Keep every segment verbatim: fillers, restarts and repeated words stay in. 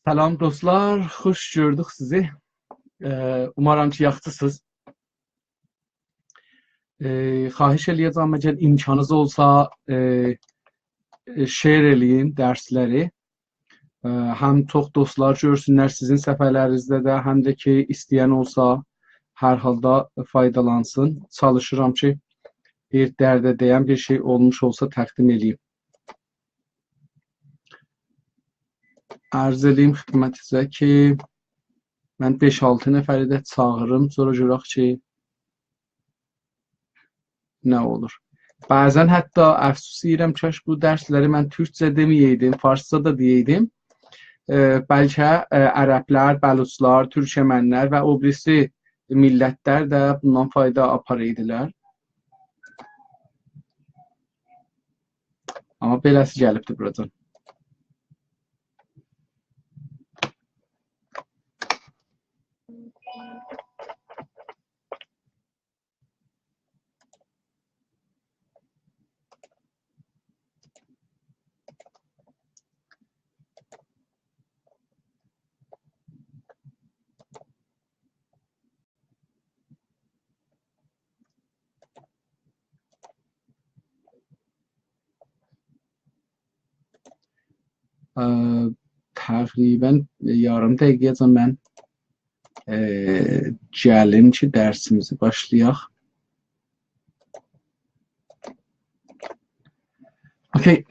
سلام دوستلار، خوش گؤردوک سیزی. ائ، اومارام کی، یاخشیسینیز. ائ، خواهش ائله‌یه‌جم، اگر امکانینیز اولسا، ائ، ائ، share ائله‌یین درسلری. ائ، هم چوخ دوستلار گؤرسونلر سیزین صفحه‌لرینیزده ده، هم ده کی، ایسته‌ین اولسا، هر حالدا فایدالانسین. چالیشیرام کی، بیر درده دَیَن بیر شئی اولموش اولسا تقدیم ائله‌ییم. عرض ائله‌ییم خدمتینیزه کی، من بئش-آلتی نفری ده چاغیریم، سونرا گؤرک کی، نه اولور. بعضا حتی افسوس ائدیرم، کاش بو درسلری من تورکجه دئمه‌یه‌یدیم، فارسجا دا دئیه‌یدیم. ائ، بلکه، ائ، عربلر، بلوچلار، تورکمنلر و او بیریسی میللتلر ده بوندان فایدا آپارایدیلار. آمما بئله‌سی گلیبدی بوراجان. ائ، تقریبا یاریم دقیقه‌یه‌جن من، ائ، گلیم کی، درسیمیزی باشلایاق. اوکی.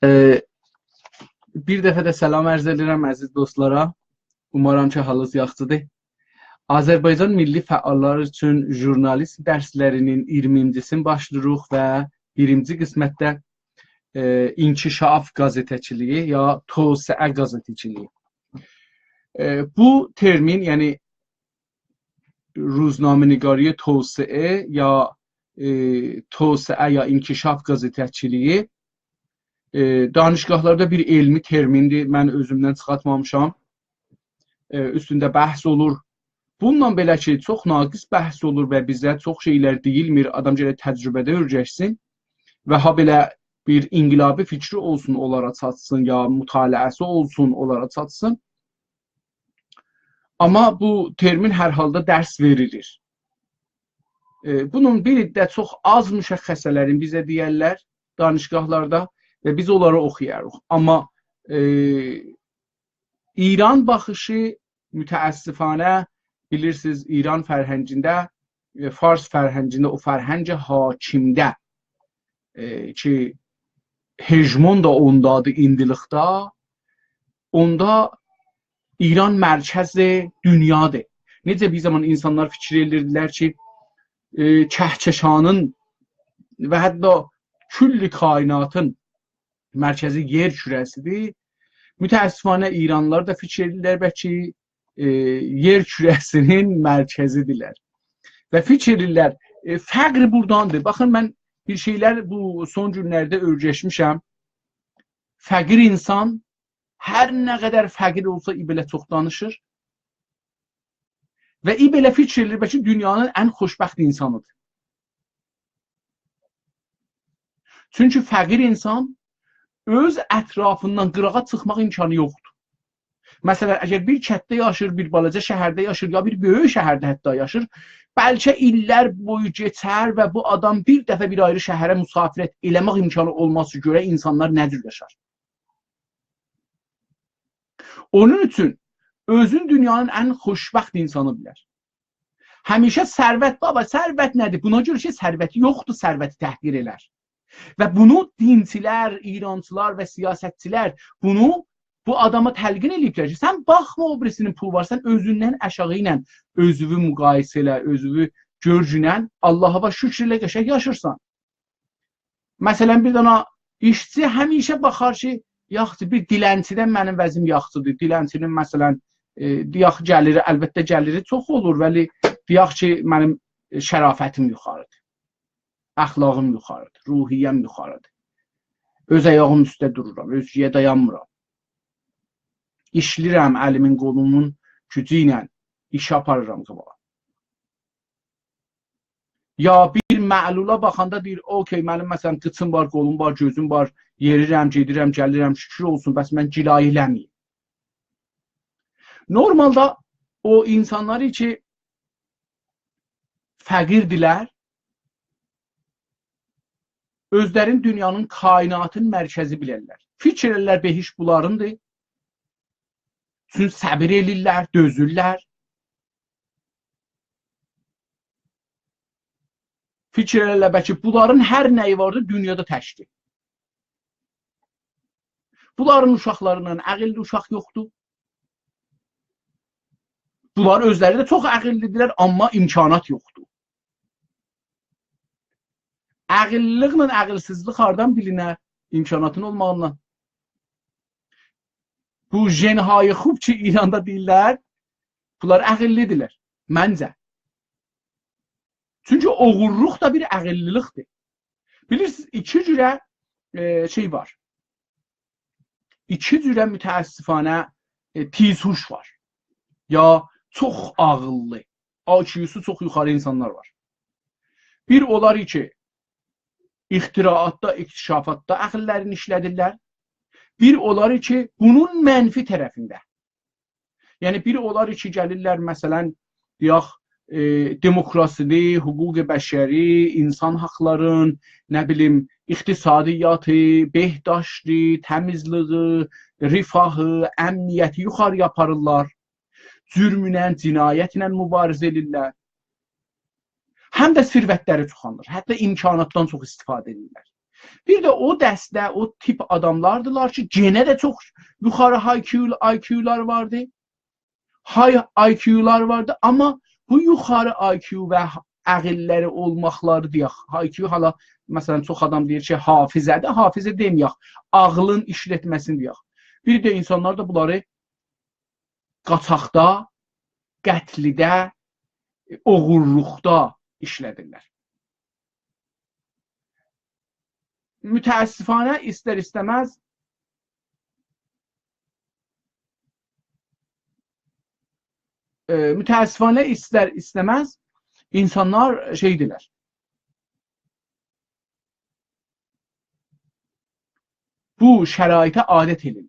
ائ، بیر دفعه ده سلام عرض ائدیرم عزیز دوستلارا. اومارام کی، حالینیز یاخشیدیر. آذربایجان میللی فعاللار اوچون ژورنالیسم درسلرینین اییرمینجیسینی باشلاییریق و بیرینجی قسمتده، ائ، انکشاف قزئته‌چیلیگی یا توسعه قزئته‌چیلیگی. ائ، بو ترمین، یعنی روزنامه‌نگاری توسعه یا، ائ، توسعه یا انکشاف قزئته‌چیلیگی، ائ، دانشگاهلاردا بیر علمی ترمیندیر. من اؤزومدن چیخارتمامیشام. ائ، اوستونده بحث اولور. بونونلا بئله کی، چوخ ناقص بحث اولور و بیزه چوخ شئیلر دئییلمیر. آدام گرک تجربه‌ده اؤیرشسین و هابئله بیر انقلابی فیکری اولسون، اونلارا چاتسین، یا مطالعه‌سی اولسون، اونلارا چاتسین. آمما بو ترمین هر حالدا درس وئریلیر. ائ، بونون بیر عده چوخ آز مشخصه‌لرین بیزه دئیرلر دانشگاهلاردا و بیز اونلاری اوخویاریق. آمما، ائ، ایران باخیشی متأسفانه، بیلیرسینیز، ایران فرهنگینده، ائ، فارس فرهنگینده، او فرهنگ حاکمده، ائ، کی، هژمون دا اوندادیر ایندیلیکده، اوندا ایران مرکز دونیادیر. نئجه بیر زامان اینسانلار فیکیر ائدیردیلر کی، ائ، کهکشانین و حتی کل کائناتین مرکزی یئر کوره‌سیدیر. متأسفانه ایرانلیلار دا فیکیر ائدیرلر بلکه، ائ، یئر کوره‌سینین مرکزیدیرلر. و فیکیر ائدیرلر، ائ، فقر بوراداندیر. باخین، من بیر شئیلر بو سون گونلرده اؤیرشمیشم. فقیر اینسان هر نه قدر فقیر اولسا، ای بئله چوخ دانیشیر. و ای بئله فیکیر ائدیر، بلکه دونیانین ان خوشبخت اینسانیدیر. چونکی فقیر اینسان اؤز اطرافیندان قیراغا چیخماق امکانی یوخدور. مثلا، اگر بیر کندده یاشیر، بیر بالاجا شهرده یاشیر، یا بیر بؤیوک شهرده حتی یاشیر، بلکه ایللر بویو کئچر و بو آدام بیر دفعه بیر آیری شهره مسافرت ائله‌مک امکانی اولماز کی، گؤره اینسانلار نه جور یاشار. اونون اوچون اؤزون دونیانین ان خوشبخت اینسانی بیلر. همیشه ثروت، بابا، ثروت نه‌دیر؟ بونا گؤره کی، ثروتی یوخدور، ثروتی تحقیر ائلر. و بونو دینچیلر، ایرانچیلار و سیاستچیلر بونو بو آداما تلقین ائله‌ییبلر کی، سن باخما او بیریسینین پولو وار، سن اؤزوندن آشاغی ایله اؤزووو مقایسه ائله، اؤزووو گؤرگینن، آللاها شکر ائله، قشنگ یاشیرسان. مثلا، بیر دنه ایشچی همیشه باخار کی، یاخشی، بیر دیلنچیدن منیم وضعیم یاخشیدیر. دیلنچی‌نین، مثلا، ائ، دئیک، گلیری، البته، گلیری چوخ اولور، ولی دئیک کی، منیم، ائ، شرافتیم یوخاریدیر، اخلاقیم یوخاریدیر، روحیه‌م یوخاریدیر. اؤز آیاغیم اوسته دورورام، اؤزگه‌یه دایانمیرام. ایشله‌ییرم، الیمین، قولومون گوجو ایله ایشی آپاریرام قاباغا. یا بیر معلولا باخاندا دئییر: «اوکی، منیم، مثلا، قیچیم وار، قولوم وار، گؤزوم وار، یئریرم، گئدیرم، گلیرم، شوکور اولسون، بس من گیلای ائله‌مه‌ییم.» نورمالدا او اینسانلار کی فقیردیلر، اؤزلرین دونیانین، کائناتین مرکزی بیلرلر. فیکیر ائلرلر بهشت بونلاریندیر. چون صبر ائله‌ییرلر، دؤزورلر. فیکیر ائله‌ییرلر بلکه بونلارین هر نه‌یی واردی دونیادا تکدیر. بونلارین اوشاقلاریندان عاغیللی اوشاق یوخدور. بونلار اؤزلری ده چوخ عاغیللی‌دیرلر، آمما امکانات یوخدور. عاغیللیلیکله عاغیلسیزلیک هاردان بیلینر؟ امکاناتین اولماغیندان. بو ژن‌های خوب کی ایراندا دئییرلر، بونلار عاغیللی‌دیرلر منجه. چونکی اوغورلوق دا بیر عاغیللیلیکدیر. بیلیرسینیز، ایکی جوره، ائ، شئی وار. ایکی جوره متأسفانه، ائ، تیزهوش وار. یا چوخ عاغیللی، آی کیوسو چوخ یوخاری اینسانلار وار. بیر اونلار کی اختراعاتدا، اکتشافاتدا عاغیللرینی ایشلدیرلر. بیر اونلار کی بونون منفی طرفینده. یعنی بیر اونلار کی گلیرلر، مثلا، دئیک، ائ، دموکراسی‌دیر، حقوق بشری، اینسان حاقلارین، نه بیلیم، اقتصادیاتی، بهداشتی، تمیزلیگی، رفاهی، امنیتی یوخاری‌یا آپاریرلار. جرمله، جنایتله مبارزه ائدیرلر. هم ده ثروتلری چوخالیر. حتی امکاناتدان چوخ استفاده ائدیرلر. بیر ده او دسته، او تیپ آداملاردیلار کی گئنه ده چوخ یوخاری های کیو، آی کیولاری واردی. های آی کیولاری واردی، آمما بو یوخاری آی کیو و عاغیللری اولماقلاری دئیک. های کیو حالا، مثلا، چوخ آدام دئییر کی حافظه‌دیر، حافظه دئمه‌یک، عاغلین ایشلتمه‌سینی دئیک. بیر ده اینسانلار دا بونلاری قاچاقدا، قتلده، اوغورلوقدا ایشلدیرلر. متأسفانه ایستر-ایسته‌مز، ائ، متأسفانه ایستر-ایسته‌مز اینسانلار شئی‌دیرلر. بو شرایطه عادت ائدیرلر.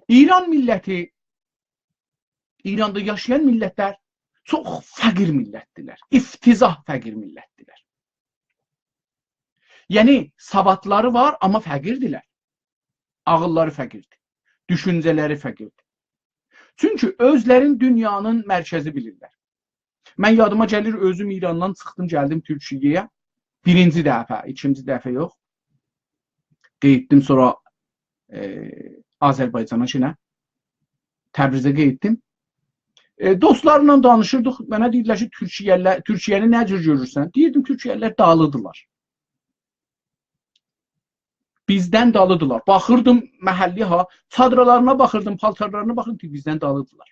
ایران میللتی، ایراندا یاشایان میللتلر چوخ فقیر میللتدیرلر. افتضاح فقیر میللتدیرلر. یعنی سوادلاری وار، آمما فقیردیرلر. عاغیللاری فقیردیر. دوشونجه‌لری فقیردیر. چونکی اؤزلرین دونیانین مرکزی بیلیرلر. من یادیما گلیر، اؤزوم ایراندان چیخدیم، گلدیم تورکیه‌یه. بیرینجی دفعه، ایکینجی دفعه یوخ. قاییتدیم سونرا، ائ، آذربایجانا، شئیه، تبریزه قاییتدیم. ائ، دوستلارلا دانیشیردیق. منه دئییرلر کی تورکیه‌لی‌لر، تورکیه‌نی نه جور گؤرورسن؟ دئییردیم تورکیه‌لی‌لر دالی‌دیرلار. بیزدن دالی‌دیرلار. باخیردیم محله‌یه، ها، چادرالارینا باخیردیم، پالتارلارینا باخیردیم کی بیزدن دالی‌دیرلار.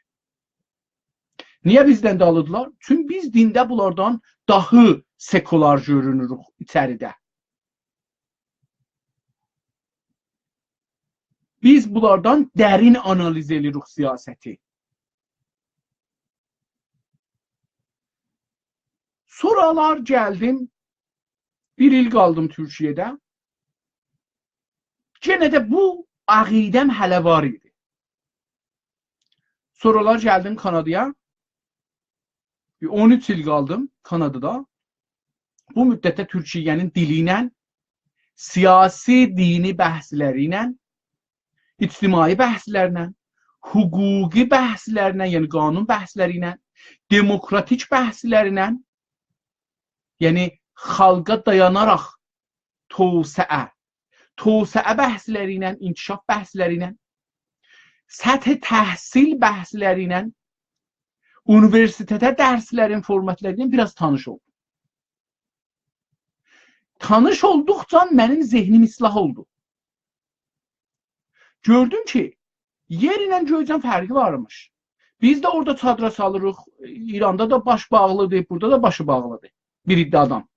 نییه بیزدن دالی‌دیرلار؟ چونکی بیز دینده بونلاردان داها سکولار گؤرونوروک ایچریده. بیز بونلاردان درین آنالیز ائدیریک سیاستی. سونرالار گلدیم، بیر ایل قالدیم تورکیه‌ده. یئنه ده بو عقیده‌م هله وار ایدی. سونرالار گلدیم کانادایا. بیر اون اوچ ایل قالدیم کانادادا. بو مدتده تورکیه‌نین دیلی ایله، سیاسی، دینی بحثلری ایله، اجتماعی بحثلرله، حقوقی بحثلرله، یعنی قانون بحثلری ایله، دموکراتیک بحثلرله، یعنی خالقا دایاناراق توسعه، توسعه بحثلری ایله، انکشاف بحثلری ایله، سطح تحصیل بحثلری ایله، اونیوئرسیتئته درسلرین فورماتلاری ایله بیر آز تانیش اولدوم. تانیش اولدوقجا منیم ذهنیم اصلاح اولدو. گؤردوم کی یئر ایله گؤیجن فرقی وارمیش. بیز ده اورادا چادرا سالیریق، ایراندا دا باش باغلی‌دیر، بورادا دا باشی باغلی‌دیر بیر عده آدام.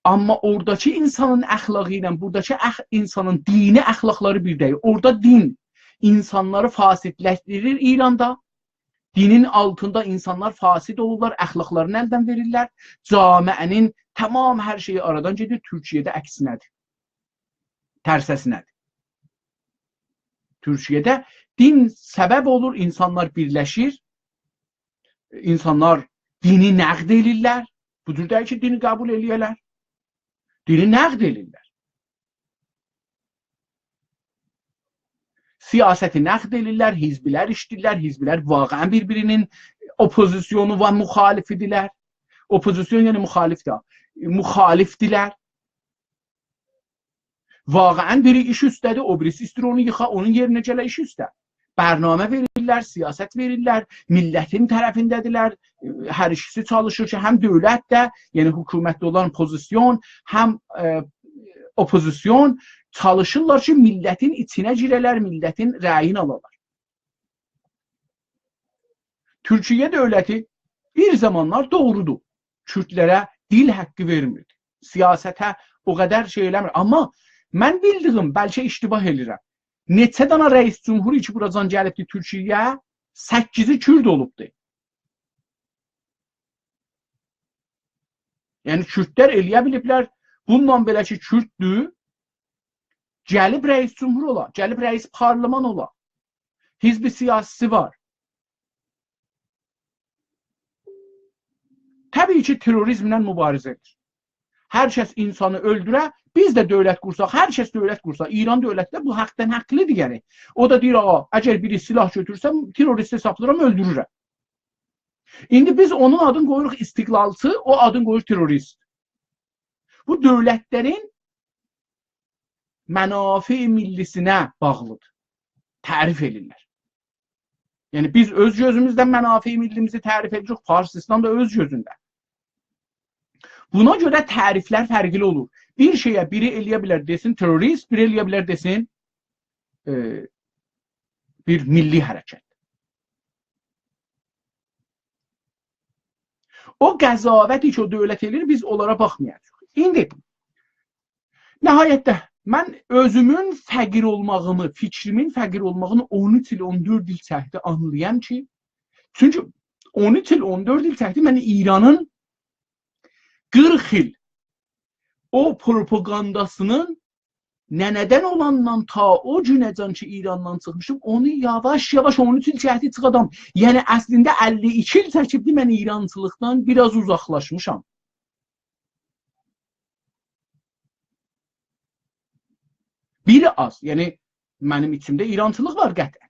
آمما اوراداکی اینسانین اخلاقی ایله بوراداکی اخ-، اینسانین دینی اخلاقلاری بیر دئییل. اورادا دین اینسانلاری فاسدلشدیریر ایراندا، دینین آلتیندا اینسانلار فاسد اولورلار، اخلاقلارینی الدن وئریرلر. جامعه‌نین تمام هر شئیی آرادان گئدیر. تورکیه‌ده عکسینه‌دیر. ترسه‌سینه‌دیر. تورکیه‌ده دین سبب اولور، اینسانلار بیرلشیر، اینسانلار دینی نقد ائدیرلر. بو جور دئییل کی، دینی قبول ائله‌یه‌لر. دینی نقد ائدیرلر. سیاستی نقد ائدیرلر، حزبلر ایشله‌ییرلر، حزبلر واقعاً بیر-بیرینین اوپوزیسیونو و مخالفی‌دیرلر. اوپوزیسیون یعنی مخالف ده، مخالف‌دیرلر. واقعاً بیری ایش اوسته‌دیر، او بیریسی ایسته‌ییر اونو ییخا، اونون یئرینه گله ایش اوسته. برنامه وئریرلر، سیاست وئریرلر، میللتین طرفینده‌دیرلر. هر ایکیسی چالیشیر کی، هم دؤولت ده، یعنی حکومتده اولان پوزیسیون، هم، ائ، اوپوزیسیون چالیشیرلار کی، میللتین ایچینه گیره‌لر، میللتین رأیینی آلالار. تورکیه دؤولتی بیر زامانلار، دوغرودور، کوردلره دیل حاققی وئرمیردی. سیاسته او قدر شئی ائله‌میر. آمما من بیلدیگیم، بلکه اشتباه ائله‌ییرم، نئچه دانا رئیس جمهور کی، بوراجان گلیبدی تورکیه‌یه، سککیزی کورد اولوبدو. یعنی کوردلر ائله‌یه بیلیبلر، بونونلا بئله کی، کورددور، گلیب رئیس جمهور اولا، گلیب رئیس پارلمان اولا. حزب سیاسی وار. طبیعی کی، تروریزمله مبارزه ائدیر. هر کس اینسانی اؤلدوره، بیز ده دؤولت قورساق، هر کس دؤولت قورسا، ایران دؤولتی ده بو حاقدان حاقلی‌دیر، یعنی. او دا دئییر، «آغا، اگر بیری سلاح گؤتورسه، تروریست حسابلاییرام، اؤلدورورم.» ایندی بیز اونون آدینی قویوروق استقلالچی، او آدینی قویور تروریست. بو دؤولتلرین منافع ملی‌سینه باغلی‌دیر. تعریف ائدیرلر. یعنی بیز اؤز گؤزوموزدن منافع ملی‌میزی تعریف ائدیریک، فارسیستان دا اؤز گؤزوندن. بونا گؤره تعریفلر فرقلی اولور. بیر شئیه بیری ائله‌یه بیلر دئسین تروریست، بیری ائله‌یه بیلر دئسین، ائ، بیر میللی حرکت. او قضاوتی کی، او دؤولت ائله‌ییر، بیز اونلارا باخمایاجاغیق. ایندی نهایتده، من اؤزومون فقیر اولماغیمی، فیکریمین فقیر اولماغینی اون اوچ ایل، اون دؤرد ایل چکدی آنلایام کی، چونکی اون اوچ ایل، اون دؤرد ایل چکدی من ایرانین قیرخ ایل او پروپاگانداسینین ننه‌دن اولاندان تا او گونه‌جن کی، ایراندان چیخمیشام، اونو یاواش-یاواش اون اوچ ایل چکدی چیخادام. یعنی، اصلینده اللی ایکی ایل چکیبدی، من ایرانچیلیقدان بیر آز اوزاقلاشمیشام. بیر آز، یعنی منیم ایچیمده ایرانچیلیق وار قطعاً.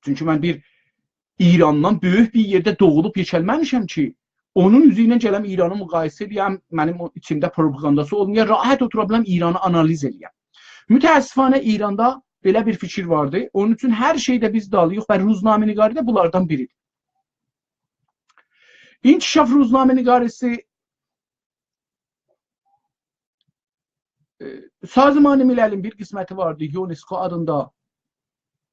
چونکی من بیر ایراندان بؤیوک بیر یئرده دوغولوب یئکه‌لمه‌میشم کی، اونون اوزو ایله گلم ایرانی مقایسه ائله‌یم، منیم او ایچیمده پروپاگانداسی اولمایا، راحت اوتورا بیلم ایرانی آنالیز ائله‌یم. متأسفانه ایراندا بئله بیر فیکیر واردی. اونون اوچون هر شئیده بیز دالی‌ییق و روزنامه‌نگاری ده بونلاردان بیری‌دیر. انکشاف روزنامه‌نگاری‌سی، ائ، سازمان مللین بیر قسمتی واردی، یونسکو آدیندا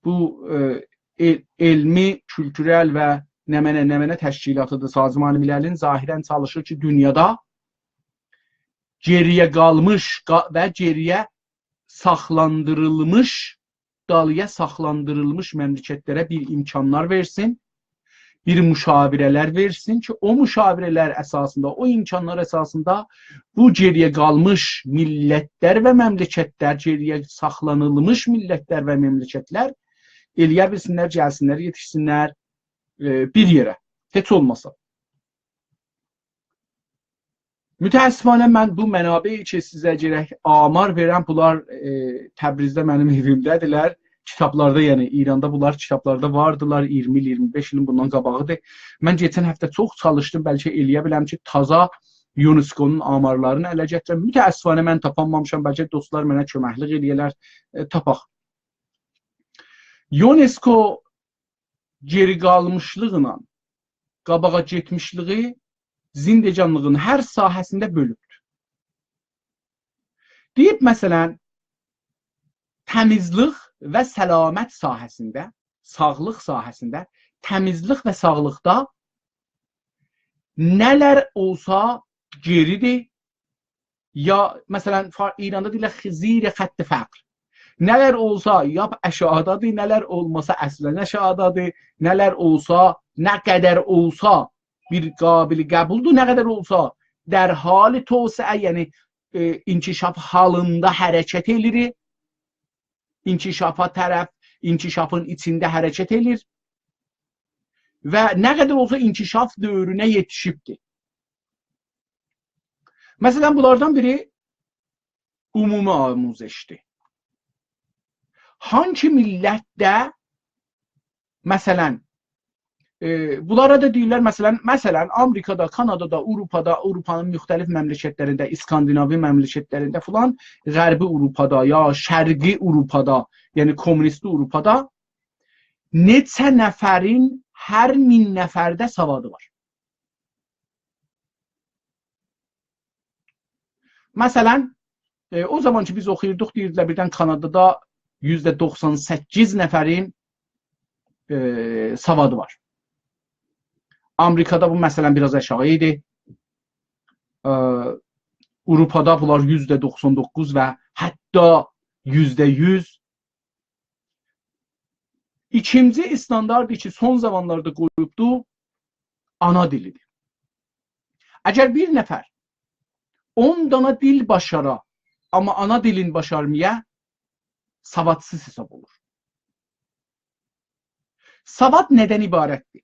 بو، ائ، ائ، علمی، کولتورل و نمنه، نمنه تشکیلاتی‌دیر. سازمان مللین ظاهراً چالیشیر کی، دونیادا گئری‌یه قالمیش قا-، و گئری‌یه ساخلاندیریلمیش، دالی‌یا ساخلاندیریلمیش مملکتلره بیر امکانلار وئرسین، بیر مشاوره‌لر وئرسین کی، او مشاوره‌لر اساسیندا، او امکانلار اساسیندا بو گئری‌یه قالمیش میللتلر و مملکتلر، گئری‌یه ساخلانیلمیش میللتلر و مملکتلر ائله‌یه بیلسینلر، گلسینلر، یئتیشسینلر، ائ، بیر یئره. هئچ اولماسا. متأسفانه من بو منابعی کی، سیزه گرک آمار وئرم، بونلار، ائ، تبریزده منیم ائویمده‌دیرلر. کیتابلاردا، یعنی ایراندا بونلار کیتابلاردا واردیلار، اییرمی ایل، اییرمی بئش ایلین بوندان قاباغی‌دیر. من کئچن هفته چوخ چالیشدیم، بلکه ائله‌یه بیلم کی، تازا یونسکونون آمارلارینی اله گتیرم. متأسفانه من تاپانمامیشام، بلکه دوستلار منه کؤمکلیک ائله‌یه‌لر، ائ، تاپاق. یونسکو گئری قالمیشلیقلا قاباغا گئتمیشلیگی زندگانلیغین هر ساحه‌سینده بؤلوبدور. دئییب، مثلا، تمیزلیک و سلامت ساحه‌سینده، ساغلیق ساحه‌سینده، تمیزلیک و ساغلیقدا نه‌لر اولسا گئری‌دیر، یا، مثلا، فا-، ایراندا دئییرلر، «زیر خط فقر». نه‌لر اولسا، لاپ آشاغیدادیر، نه‌لر اولماسا، اصلاً آشاغیدادیر، نه‌لر اولسا، نه قدر اولسا بیر قابل قبولدور، نه قدر اولسا در حال توسعه، یعنی، ائ، انکشاف حالیندا حرکت ائله‌ییر، انکشافا طرف، انکشافین ایچینده حرکت ائله‌ییر و نه قدر اولسا انکشاف دؤورونه یئتیشیبدیر. مثلاً، بونلاردان بیری عمومی آموزشدیر. هانسی میللتده، مثلاً، ائ، بونلارا دا دئییرلر، مثلاً، مثلاً، آمریکادا، کانادادا، آوروپادا، آوروپانین مختلف مملکتلرینده، اسکاندیناوی مملکتلرینده فلان، غربی آوروپادا، یا شرقی آوروپادا، یعنی کمونیستی آوروپادا نئچه نفرین هر مین نفرده سوادی وار؟ مثلاً، ائ، او زامان کی بیز اوخویوردوق، دئییردیلر، بیردن کانادادا یوزده دوخسان سککیز نفرین، ائ، سوادی وار. آمریکادا بو، مثلاً، بیر آز آشاغی ایدی. ائ، آوروپادا بونلار یوزده دوخسان دوققوز و حتی یوزده یوز. ایکینجی استاندارد کی سون زامانلاردا قویوبدو، آنا دیلیدیر. اگر بیر نفر اون دانا دیل باشارا، آمما آنا دیلین باشارمایا، سوادسیز حساب اولور. سواد نه‌دن عبارتدیر؟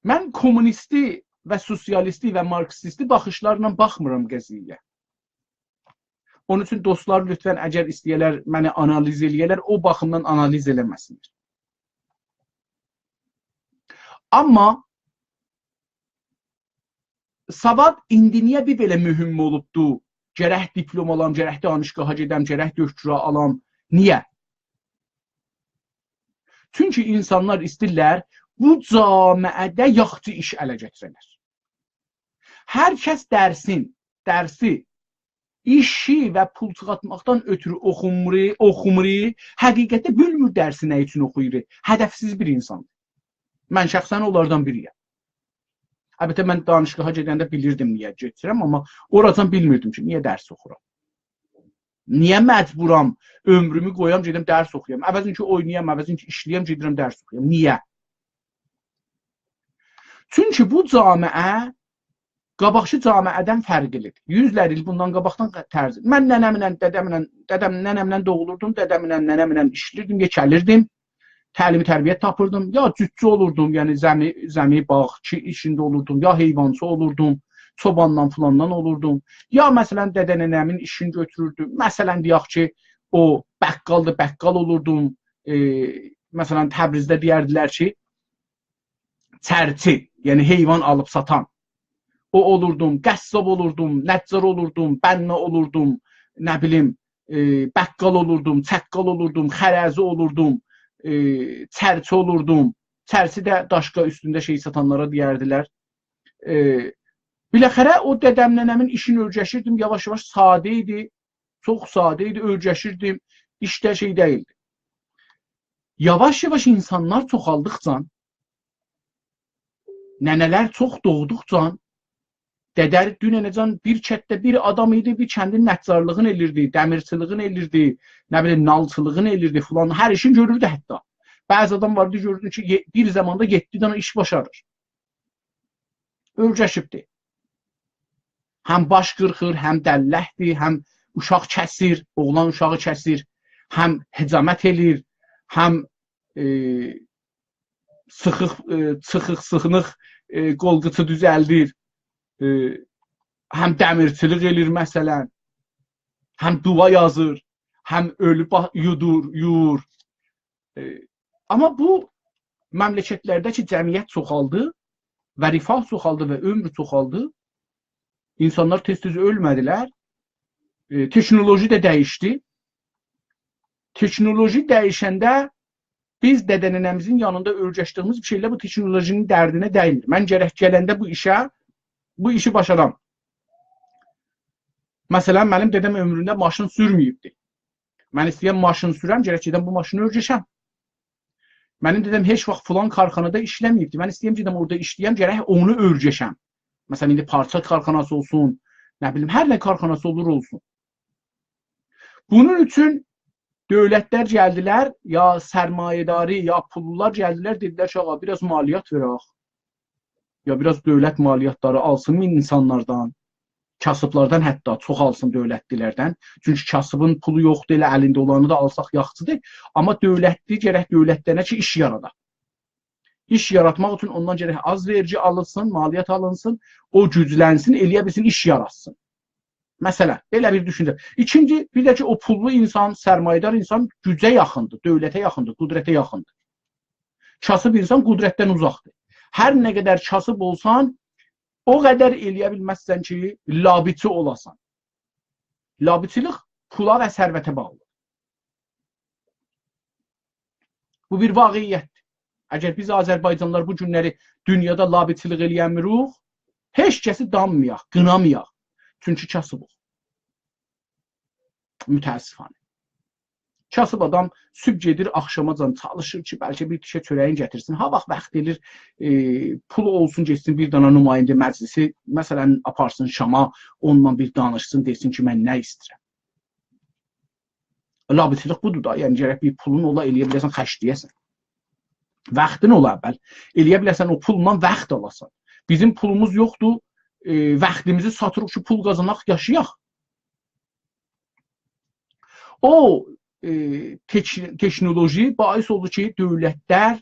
من کمونیستی و سوسیالیستی و مارکسیستی باخیشلارلا باخمیرام قضیه‌یه. اونون اوچون دوستلار، لطفاً، اگر ایسته‌یه‌لر منی آنالیز ائله‌یه‌لر، او باخیمدان آنالیز ائله‌مه‌سینلر. آمما سواد ایندی نییه بیر بئله مهم اولوبدو؟ گرک دیپلم آلام، گرک دانشگاها گئدم، گرک دکترا آلام. نییه؟ چونکی اینسانلار ایسته‌ییرلر بو جامعه‌ده یاخشی ایش اله گتیره‌لر. هر کس درسین، درسی، ایشی و پول چیخارتماقدان اؤترو اوخوموری، اوخوموری، حقیقتده بیلمیر درسی نه اوچون اوخویور. هدفسیز بیر اینساندیر. من شخصاً اونلاردان بیری‌یم. البته، من دانشگاها گئدنده بیلیردیم نییه گئدیرم، آمما اوراجان بیلمیردیم کی نییه درس اوخورام. نییه مجبورام عؤمرومو قویام، گئدیم درس اوخویام؟ عوضین کی اوینایام، عوضین کی ایشله‌یم، گئدیرم درس اوخویام. نییه؟ چونکی بو جامعه قاباقکی جامعه‌دن فرقلیدیر. یوزلر ایل بوندان قاباقدان طرز. من ننه‌مله، دده‌مله، دده‌م، ننه‌مله دوغولوردوم، دده‌مله، ننه‌مله ایشله‌ییردیم، یئکه‌لیردیم. تعلیم تربیت تاپیردیم. یا جوتچو اولوردوم، یعنی زمی، زمی باغچی ایشینده اولوردوم، یا حیوانچی اولوردوم، چوباندان فلاندان اولوردوم. یا مثلاً دده ننه‌مین ایشینی گؤتوروردوم. مثلاً دئیک کی، او بقالدیر، بقال اولوردوم. ائ، مثلاً تبریزده دئیردیلر کی، چرچی، یعنی حیوان آلیب ساتان. او اولوردوم، قصاب اولوردوم، نجار اولوردوم، بنا اولوردوم، نه بیلیم، ائ، بقال اولوردوم، چقال اولوردوم، خرزی اولوردوم، ائ، چرچی اولوردوم. چرچی ده داشقا اوستونده شئی ساتانلارا دئیردیلر. ائ، بالاخره او دده‌م، ننه‌مین ایشینی اؤیرشیردیم، یاواش-یاواش، ساده ایدی، چوخ ساده ایدی، اؤیرشیردیم، ایش ده شئی دئییلدی. یاواش-یاواش اینسانلار چوخالدیقجا، ننه‌لر چوخ دوغدوقجا، دده، دوننه‌جن بیر کتده بیر آدام ایدی، بیر کندین نجارلیغینی ائلیردی، دمیرچیلیغینی ائلیردی، نه بیلیم، نالچیلیغینی ائلیردی فلان، هر ایشینی گؤروردو حتی. بعضی آدام واردی، گؤروردون کی، یئ-، بیر زاماندا یئددی دنه ایش باشاریر. اؤیرشیبدی. هم باش قیرخیر، هم دللکدیر، هم اوشاق کسیر، اوغلان اوشاغی کسیر، هم حجامت ائلیر، هم، ائ، سیخیق، ائ، چیخیق، سیخینیق، ائ، قول-قیچی دوزلدیر، ائ، هم دمیرچیلیک ائلیر، مثلاً، هم دعا یازیر، هم اؤلو با-، یودور، یویور. ائ، آمما بو مملکتلرده کی جمعیت چوخالدی و رفاه چوخالدی و عؤمور چوخالدی، اینسانلار تئز-تئز اؤلمه‌دیلر. ائ، تکنولوژی ده دییشدی. تکنولوژی دییشنده بیز دده-ننه‌میزین یانیندا اؤیرشدیییمیز بیر شئیلر بو تکنولوژی‌نین دردینه دیمیر. من گرک گلنده بو ایشه، بو ایشی باشارام. مثلاً، منیم دده‌م عؤمرونده ماشین سورمه‌ییبدی. من ایسته‌یم ماشین سورم، گرک گئدم بو ماشینی اؤیرشم. منیم دده‌م هئچ واخت فلان کارخانادا ایشله‌مه‌ییبدی. من ایسته‌یم گئدم اورادا ایشله‌یم، گرک اونو اؤیرشم. مثلاً، ایندی پارچا کارخاناسی اولسون، نه بیلیم، هر نه کارخاناسی اولور اولسون. بونون اوچون دؤولتلر گلدیلر، یا سرمایه‌داری، یا پوللولار گلدیلر، دئدیلر کی، آغا، بیر آز مالیات وئرک. یا بیر آز دؤولت مالیاتلاری آلسین اینسانلاردان، کاسیبلاردان حتی چوخ آلسین دؤولتلی‌لردن. چونکی کاسیبین پولو یوخدور، ائله الینده اولانی دا آلساق یاخشیدیر. آمما دؤولتلی گرک دؤولتلنه کی، ایش یارادا. ایش یاراتماق اوچون اوندان گرک آز وئرگی آلینسین، مالیات آلینسین، او گوجلنسین، ائله‌یه بیلسین، ایش یاراتسین. مثلا، بئله بیر دوشونجه. ایکینجی، بیر ده کی، او پوللو اینسان، سرمایه‌دار اینسان گوجه یاخیندیر، دؤولته یاخیندیر، قدرته یاخیندیر. کاسیب اینسان قدرتدن اوزاقدیر. هر نه قدر کاسیب اولسان، او قدر ائله‌یه بیلمزسن کی، لابی‌چی اولاسان. لابی‌چیلیک پولا و ثروته باغلی. بو بیر واقعیتدیر. اگر بیز آذربایجانلیلار بو گونلری دونیادا لابی‌چیلیک ائله‌یه‌نمیریک، هئچ کسی دانمایاق، قینامایاق. چونکی کاسیبیق. متأسفانه. کاسیب آدام صبح گئدیر، آخشاماجان چالیشیر کی، بلکه بیر تیکه چؤره‌یین گتیرسین. ها واخت واخت ائله‌ییر، ائ، پولو اولسون، گئتسین بیر دنه نماینده مجلسی، مثلا، آپارسین شاما، اونونلا بیر دانیشسین، دئسین کی، من نه ایسته‌ییرم. لابی‌چیلیک بودور دا، یعنی گرک بیر پولون اولا، ائله‌یه بیله‌سن، خرجله‌یه‌سن. واختین اولا اول، ائله‌یه بیله‌سن او پوللا واخت آلاسان. بیزیم پولوموز یوخدور، ائ، واختیمیزی ساتیریق کی، پول قازاناق، یاشایاق. او، ائ، تک-، تکنولوژی باعث اولدو کی، دؤولتلر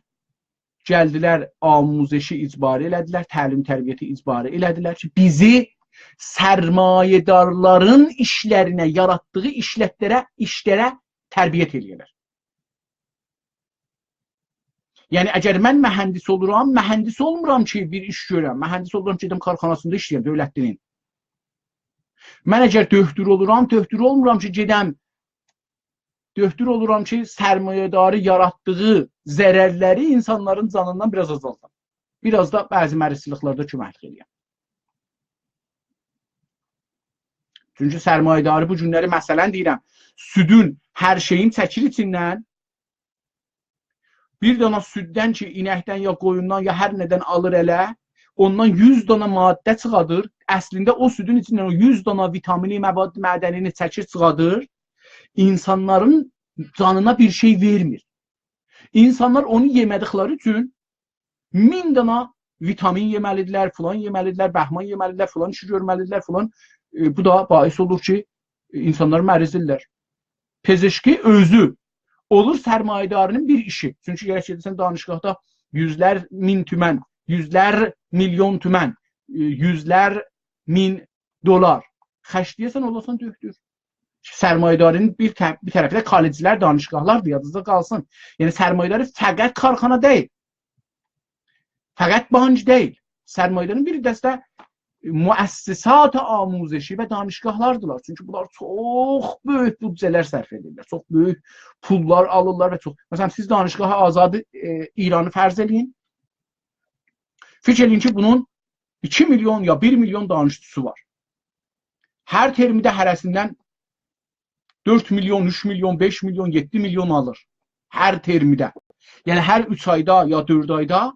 گلدیلر، آموزشی اجباری ائله‌دیلر، تعلیم تربیتی اجباری ائله‌دیلر کی، بیزی سرمایه‌دارلارین ایشلرینه، یاراتدیغی ایشلتلره، ایشلره تربیت ائله‌یه‌لر. یعنی، اگر من مهندس اولورام، مهندس اولمورام کی، بیر ایش گؤرم. مهندس اولورام کی، گئدم کارخاناسیندا ایشله‌یم، دؤولتلی‌نین. من اگر دؤکتور اولورام، دؤکتور اولمورام کی، گئدم، دؤکتور اولورام کی، سرمایه‌داری یاراتدیغی ضررلری اینسانلارین جانیندان بیر آز آزالدام. بیر آز دا بعضی مریضچیلیقلاردا کؤمکلیک ائله‌یم. چونکی سرمایه‌داری بو گونلری، مثلا دئییرم، سودون، هر شئیین چکیر ایچیندن، بیر دانا سوددن کی، اینکدن یا قویوندان یا هر نه‌دن آلیر اله، اوندان یوز دانا ماده چیخادیر. اصلینده او سودون ایچیندن او یوز دانا ویتامینی، مواد معدنی‌نی چکیر، چیخادیر. اینسانلارین جانینا بیر شئی وئرمیر. اینسانلار اونو یئمه‌دیکلری اوچون مین دانا ویتامین یئمه‌لیدیرلر، فلان یئمه‌لیدیرلر، بهمان یئمه‌لیدیرلر، فلان ایشی گؤرمه‌لیدیرلر، فلان. ائ، بو دا باعث اولور کی، اینسانلار مریض ائله‌ییرلر. پزشکی اؤزو اولور سرمایه‌داری‌نین بیر ایشی. چونکی گرک گئده‌سن دانشگاهدا یوزلر مین تومن، یوزلر میلیون تومن، ائ، یوزلر مین دلار خرجله‌یه‌سن، اولاسان دؤکتور. سرمایه‌داری‌نین بیر طر-، بیر طرفی ده کالجلر، دانشگاهلاردیر، یادینیزدا قالسین. یعنی، سرمایه‌داری فقط کارخانا دئییل. فقط بانک دئییل. سرمایه‌داری‌نین بیر دسته مؤسسات آموزشی و دانشگاهلاردیلار. چونکی بونلار چوخ بؤیوک بودجه‌لر صرف ائدیرلر. چوخ بؤیوک پوللار آلیرلار و چوخ. مثلا، سیز دانشگاه آزادی، ائ، ایرانی فرض ائله‌یین. فیکیر ائله‌یین کی، بونون ایکی میلیون یا بیر میلیون دانشجوسو وار. هر ترمده هره‌سیندن دؤرد میلیون، اوچ میلیون، بئش میلیون، یئددی میلیون آلیر. هر ترمده. یعنی، هر اوچ آیدا یا دؤرد آیدا،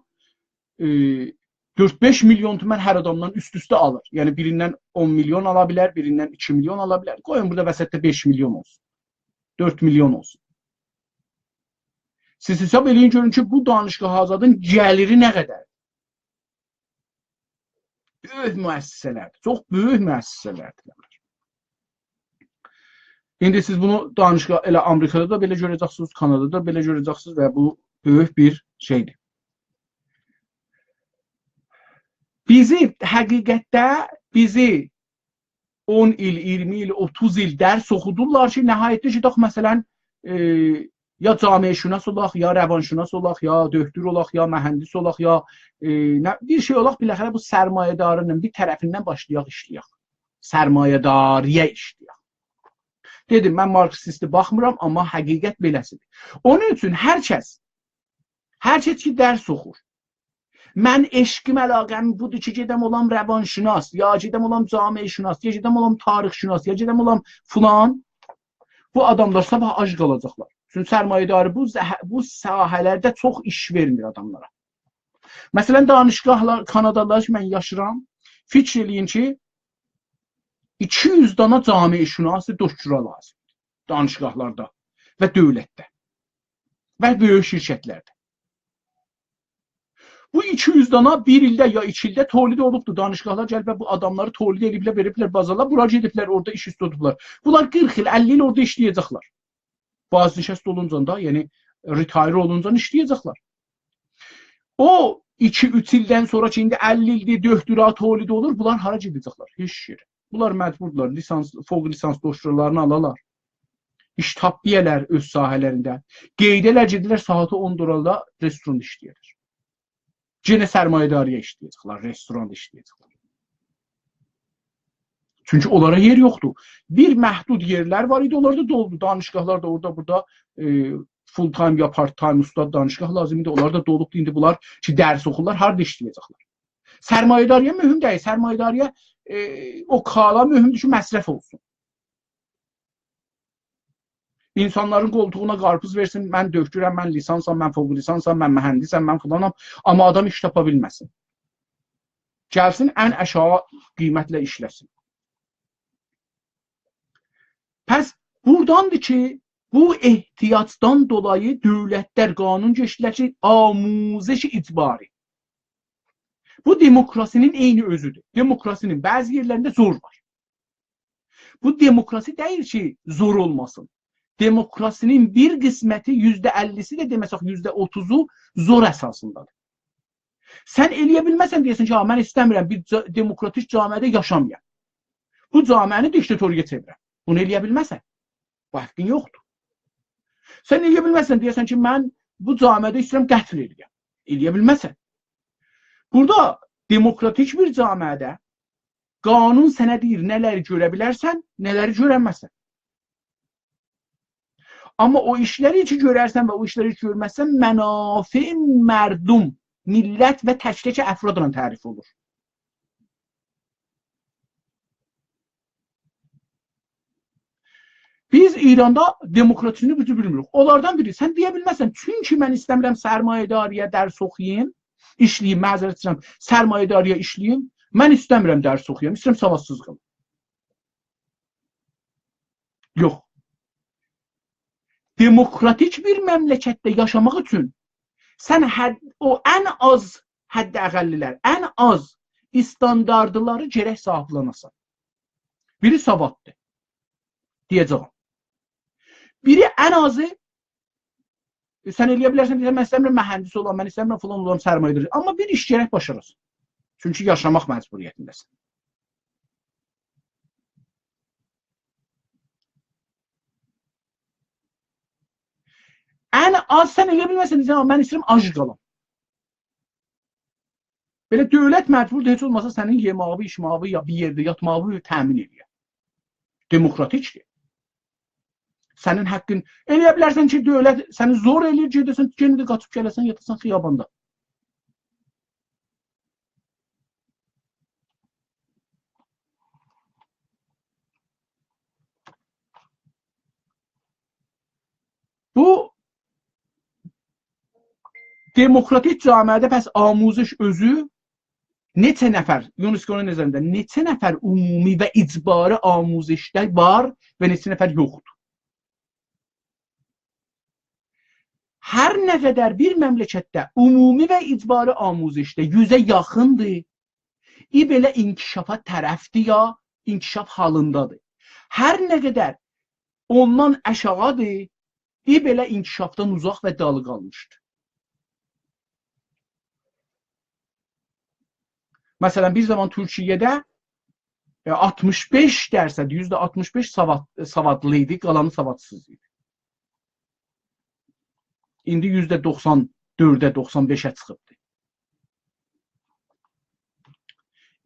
ائ، دؤرد-بئش میلیون تومن هر آدامدان اوست-اوسته آلیر. یعنی، بیریندن اون میلیون آلا بیلر، بیریندن ایکی میلیون آلا بیلر. قویون بورادا وسطده بئش میلیون اولسون. دؤرد میلیون اولسون. سیز حساب ائله‌یین، گؤرون کی، بو دانشگاه آزادین گلیری نه قدر؟ بؤیوک مؤسسه‌لردیر. چوخ بؤیوک مؤسسه‌لردیر. ایندی سیز بونو دانشگاه، ائله آمریکادا دا بئله گؤره‌جکسینیز، کانادادا دا بئله گؤره‌جکسینیز و بو بؤیوک بیر شئیدیر. بیزی، حقیقتده بیزی اون ایل، اییرمی ایل، اوتوز ایل درس اوخودورلار کی، نهایتده کی، باخ، مثلا، ائ، یا جامعه‌شناس اولاق، یا روانشناس اولاق، یا دؤکتور اولاق، یا مهندس اولاق، یا، ائ، نه، بیر شئی اولاق، بالاخره بو سرمایه‌داری‌نین بیر طرفیندن باشلایاق ایشله‌یک. سرمایه‌داری‌یه ایشله‌یک. دئدیم، من مارکسیستی باخمیرام، آمما حقیقت بئله‌سیدیر. اونون اوچون هر کس، هر کس کی، درس اوخور، من عشقیم، علاقه‌م بودور کی، گئدم اولام روانشناس، یا گئدم اولام جامعه‌شناس، یا گئدم اولام تاریخ‌شناس، یا گئدم اولام فلان، بو آداملار صاباح آج قالاجاقلار. چونکی سرمایه‌داری بو زه-، بو ساحه‌لرده چوخ ایش وئرمیر آداملارا. مثلا، دانشگاهلار، کانادادا کی، من یاشیرام، فیکیر ائله‌یین کی، ایکی یوز دانا جامعه‌شناس دکترا لازیمدیر دانشگاهلاردا. و دؤولتده و بؤیوک شرکتلرده. بو ایکی یوز دانا بیر ایلده یا ایکی ایلده تولید اولوبدور. دانشگاهلار گلیبلر، بو آداملاری تولید ائدیبلر، وئریبلر بازارلارا، بورا گئدیبلر، اورادا ایش اوسته توتوبلار. بونلار قیرخ ایل، اللی ایل اورادا ایشله‌یه‌جکلر. بازنشسته اولونجان دا، یعنی retire اولونجان ایشله‌یه‌جکلر. او ایکی اوچ ایلدن سونرا کی، ایندی اللی ایلدیر، دکترا تولید اولور، بونلار هارا گئده‌جکلر؟ هئچ یئره. بونلار مجبوردولار لیسانس، فوق لیسانس دکترالارینی آلالار. ایش تاپمایالار اؤز ساحه‌لرینده. قئییده‌لر، گئدیرلر ساعاتی اون دلارلا رستوران ایشله‌یه‌لر. یئنه سرمایه‌داری‌یا ایشله‌یه‌جکلر، رستوران ایشله‌یه‌جکلر. چونکی اونلارا یئر یوخدور. بیر محدود یئرلر وار ایدی، اونلار دا دولدو. دانشگاهلار دا اورادا، بورادا، ائ، full time یا part time اوستاد دانشگاه لازیم ایدی، اونلار دا دولوبدو. ایندی بونلار کی، درس اوخورلار، هاردا ایشله‌یه‌جکلر؟ سرمایه‌داری‌یا مهم دئییل، سرمایه‌داری‌یا، ائ، او کالا مهمدور کی، مصرف اولسون. اینسانلارین قولتوغونا قارپیز وئرسین، «من دکترم، من لیسانسام، من فوق لیسانسام، من مهندسم، من فلانام»، آمما آدام ایش تاپا بیلمه‌سین. گلسین، ان آشاغی قیمتله ایشله‌سین. پس بوراداندیر کی، بو احتیاجدان دولایی دؤولتلر قانون کئچیردیلر کی، آموزش اجباری. بو دموکراسی‌نین عینی اؤزودور. دموکراسی‌نین بعضی یئرلرینده زور وار. بو دموکراسی دئییل کی، زور اولماسین. دموکراسی‌نین بیر قسمتی، یوزده اللی‌سی ده دئمه‌سک، یوزده اوتوزو زور اساسیندادیر. سن ائلیه بیلمزسن دئیه‌سن کی، «ها، من ایسته‌میرم بیر جا-، دموکراتیک جامعه‌ده یاشامایام.» بو جامعه‌نی دیکتاتوری‌یا چئویرم. بونو ائلیه بیلمزسن. بو حاققین یوخدور. سن ائلیه بیلمزسن دئیه‌سن کی، «من بو جامعه‌ده ایسته‌ییرم قتل ائلیه‌م.» ائلیه بیلمزسن. بورادا دموکراتیک بیر جامعه‌ده قانون سنه دئییر، نه‌لری گؤره بیلرسن، نه‌لری گؤرنمزسن. آمما او ایشلری کی گؤررسن و او ایشلری کی گؤرمزسن، منافع مردم، میللت و تک‌تک افرادلا تعریف اولور. بیز ایراندا دموکراسینی بو جور بیلمیریک. اونلاردان بیری، سن دئیه بیلمزسن، «چونکی من ایسته‌میرم سرمایه‌داری‌یا درس اوخویوم، ایشله‌ییم»، معذرت ایسته‌ییرم، «سرمایه‌داری‌یا ایشله‌ییم»، من ایسته‌میرم درس اوخویام، ایسته‌ییرم سوادسیز قالام. یوخ. دموکراتیک بیر مملکتده یاشاماق اوچون سن حد، او ان آز حداقل‌لر، ان آز استانداردلاری گرک صاحیبلنه‌سن. بیری سواددیر. دئیه‌جه‌یم. بیری ان آزی، ائ، سن ائلیه بیلرسن، دئیه‌سن، «من ایسته‌میرم مهندس اولام، من ایسته‌میرم فلان اولام، سرمایه‌دار.» آمما بیر ایش گرک باشاراسان. چونکی یاشاماق مجبوریتینده‌سن. ان آز سن ائلیه بیلمزسن، دئیه‌سن، «من ایسته‌ییرم آج قالام.» بئله دؤولت مجبوردور، هئچ اولماسا سنین یئماغی، ایچماغی، یا بیر یئرده یاتماغی تأمین ائلیه. دموکراتیکدیر. سنین حاققین، ائلیه بیلرسن کی، دؤولت سنی زور ائله‌ییر، گئده‌سن، یئنه ده قاچیب گله‌سن، یاتاسان خیاباندا. بو دموکراتیک جامعه‌ده پس آموزش اؤزو نئچه نفر، یونسکونون نظرینده نئچه نفر عمومی و اجباری آموزشده وار و نئچه نفر یوخدور؟ هر نه قدر بیر مملکتده عمومی و اجباری آموزشده یوزه یاخیندیر، ای بئله انکشافا طرفدیر یا انکشاف حالیندادیر. هر نه قدر اوندان آشاغیدیر، ای بئله انکشافدان اوزاق و دالی قالمیشدیر. مثلا، بیر زامان تورکیه‌ده، ائ، آلتمیش بئش درصد، یوزده آلتمیش بئش سواد، سوادلی ایدی، قالانی سوادسیز ایدی. ایندی یوزده دوخسان دؤرده، دوخسان بئشه چیخیبدی.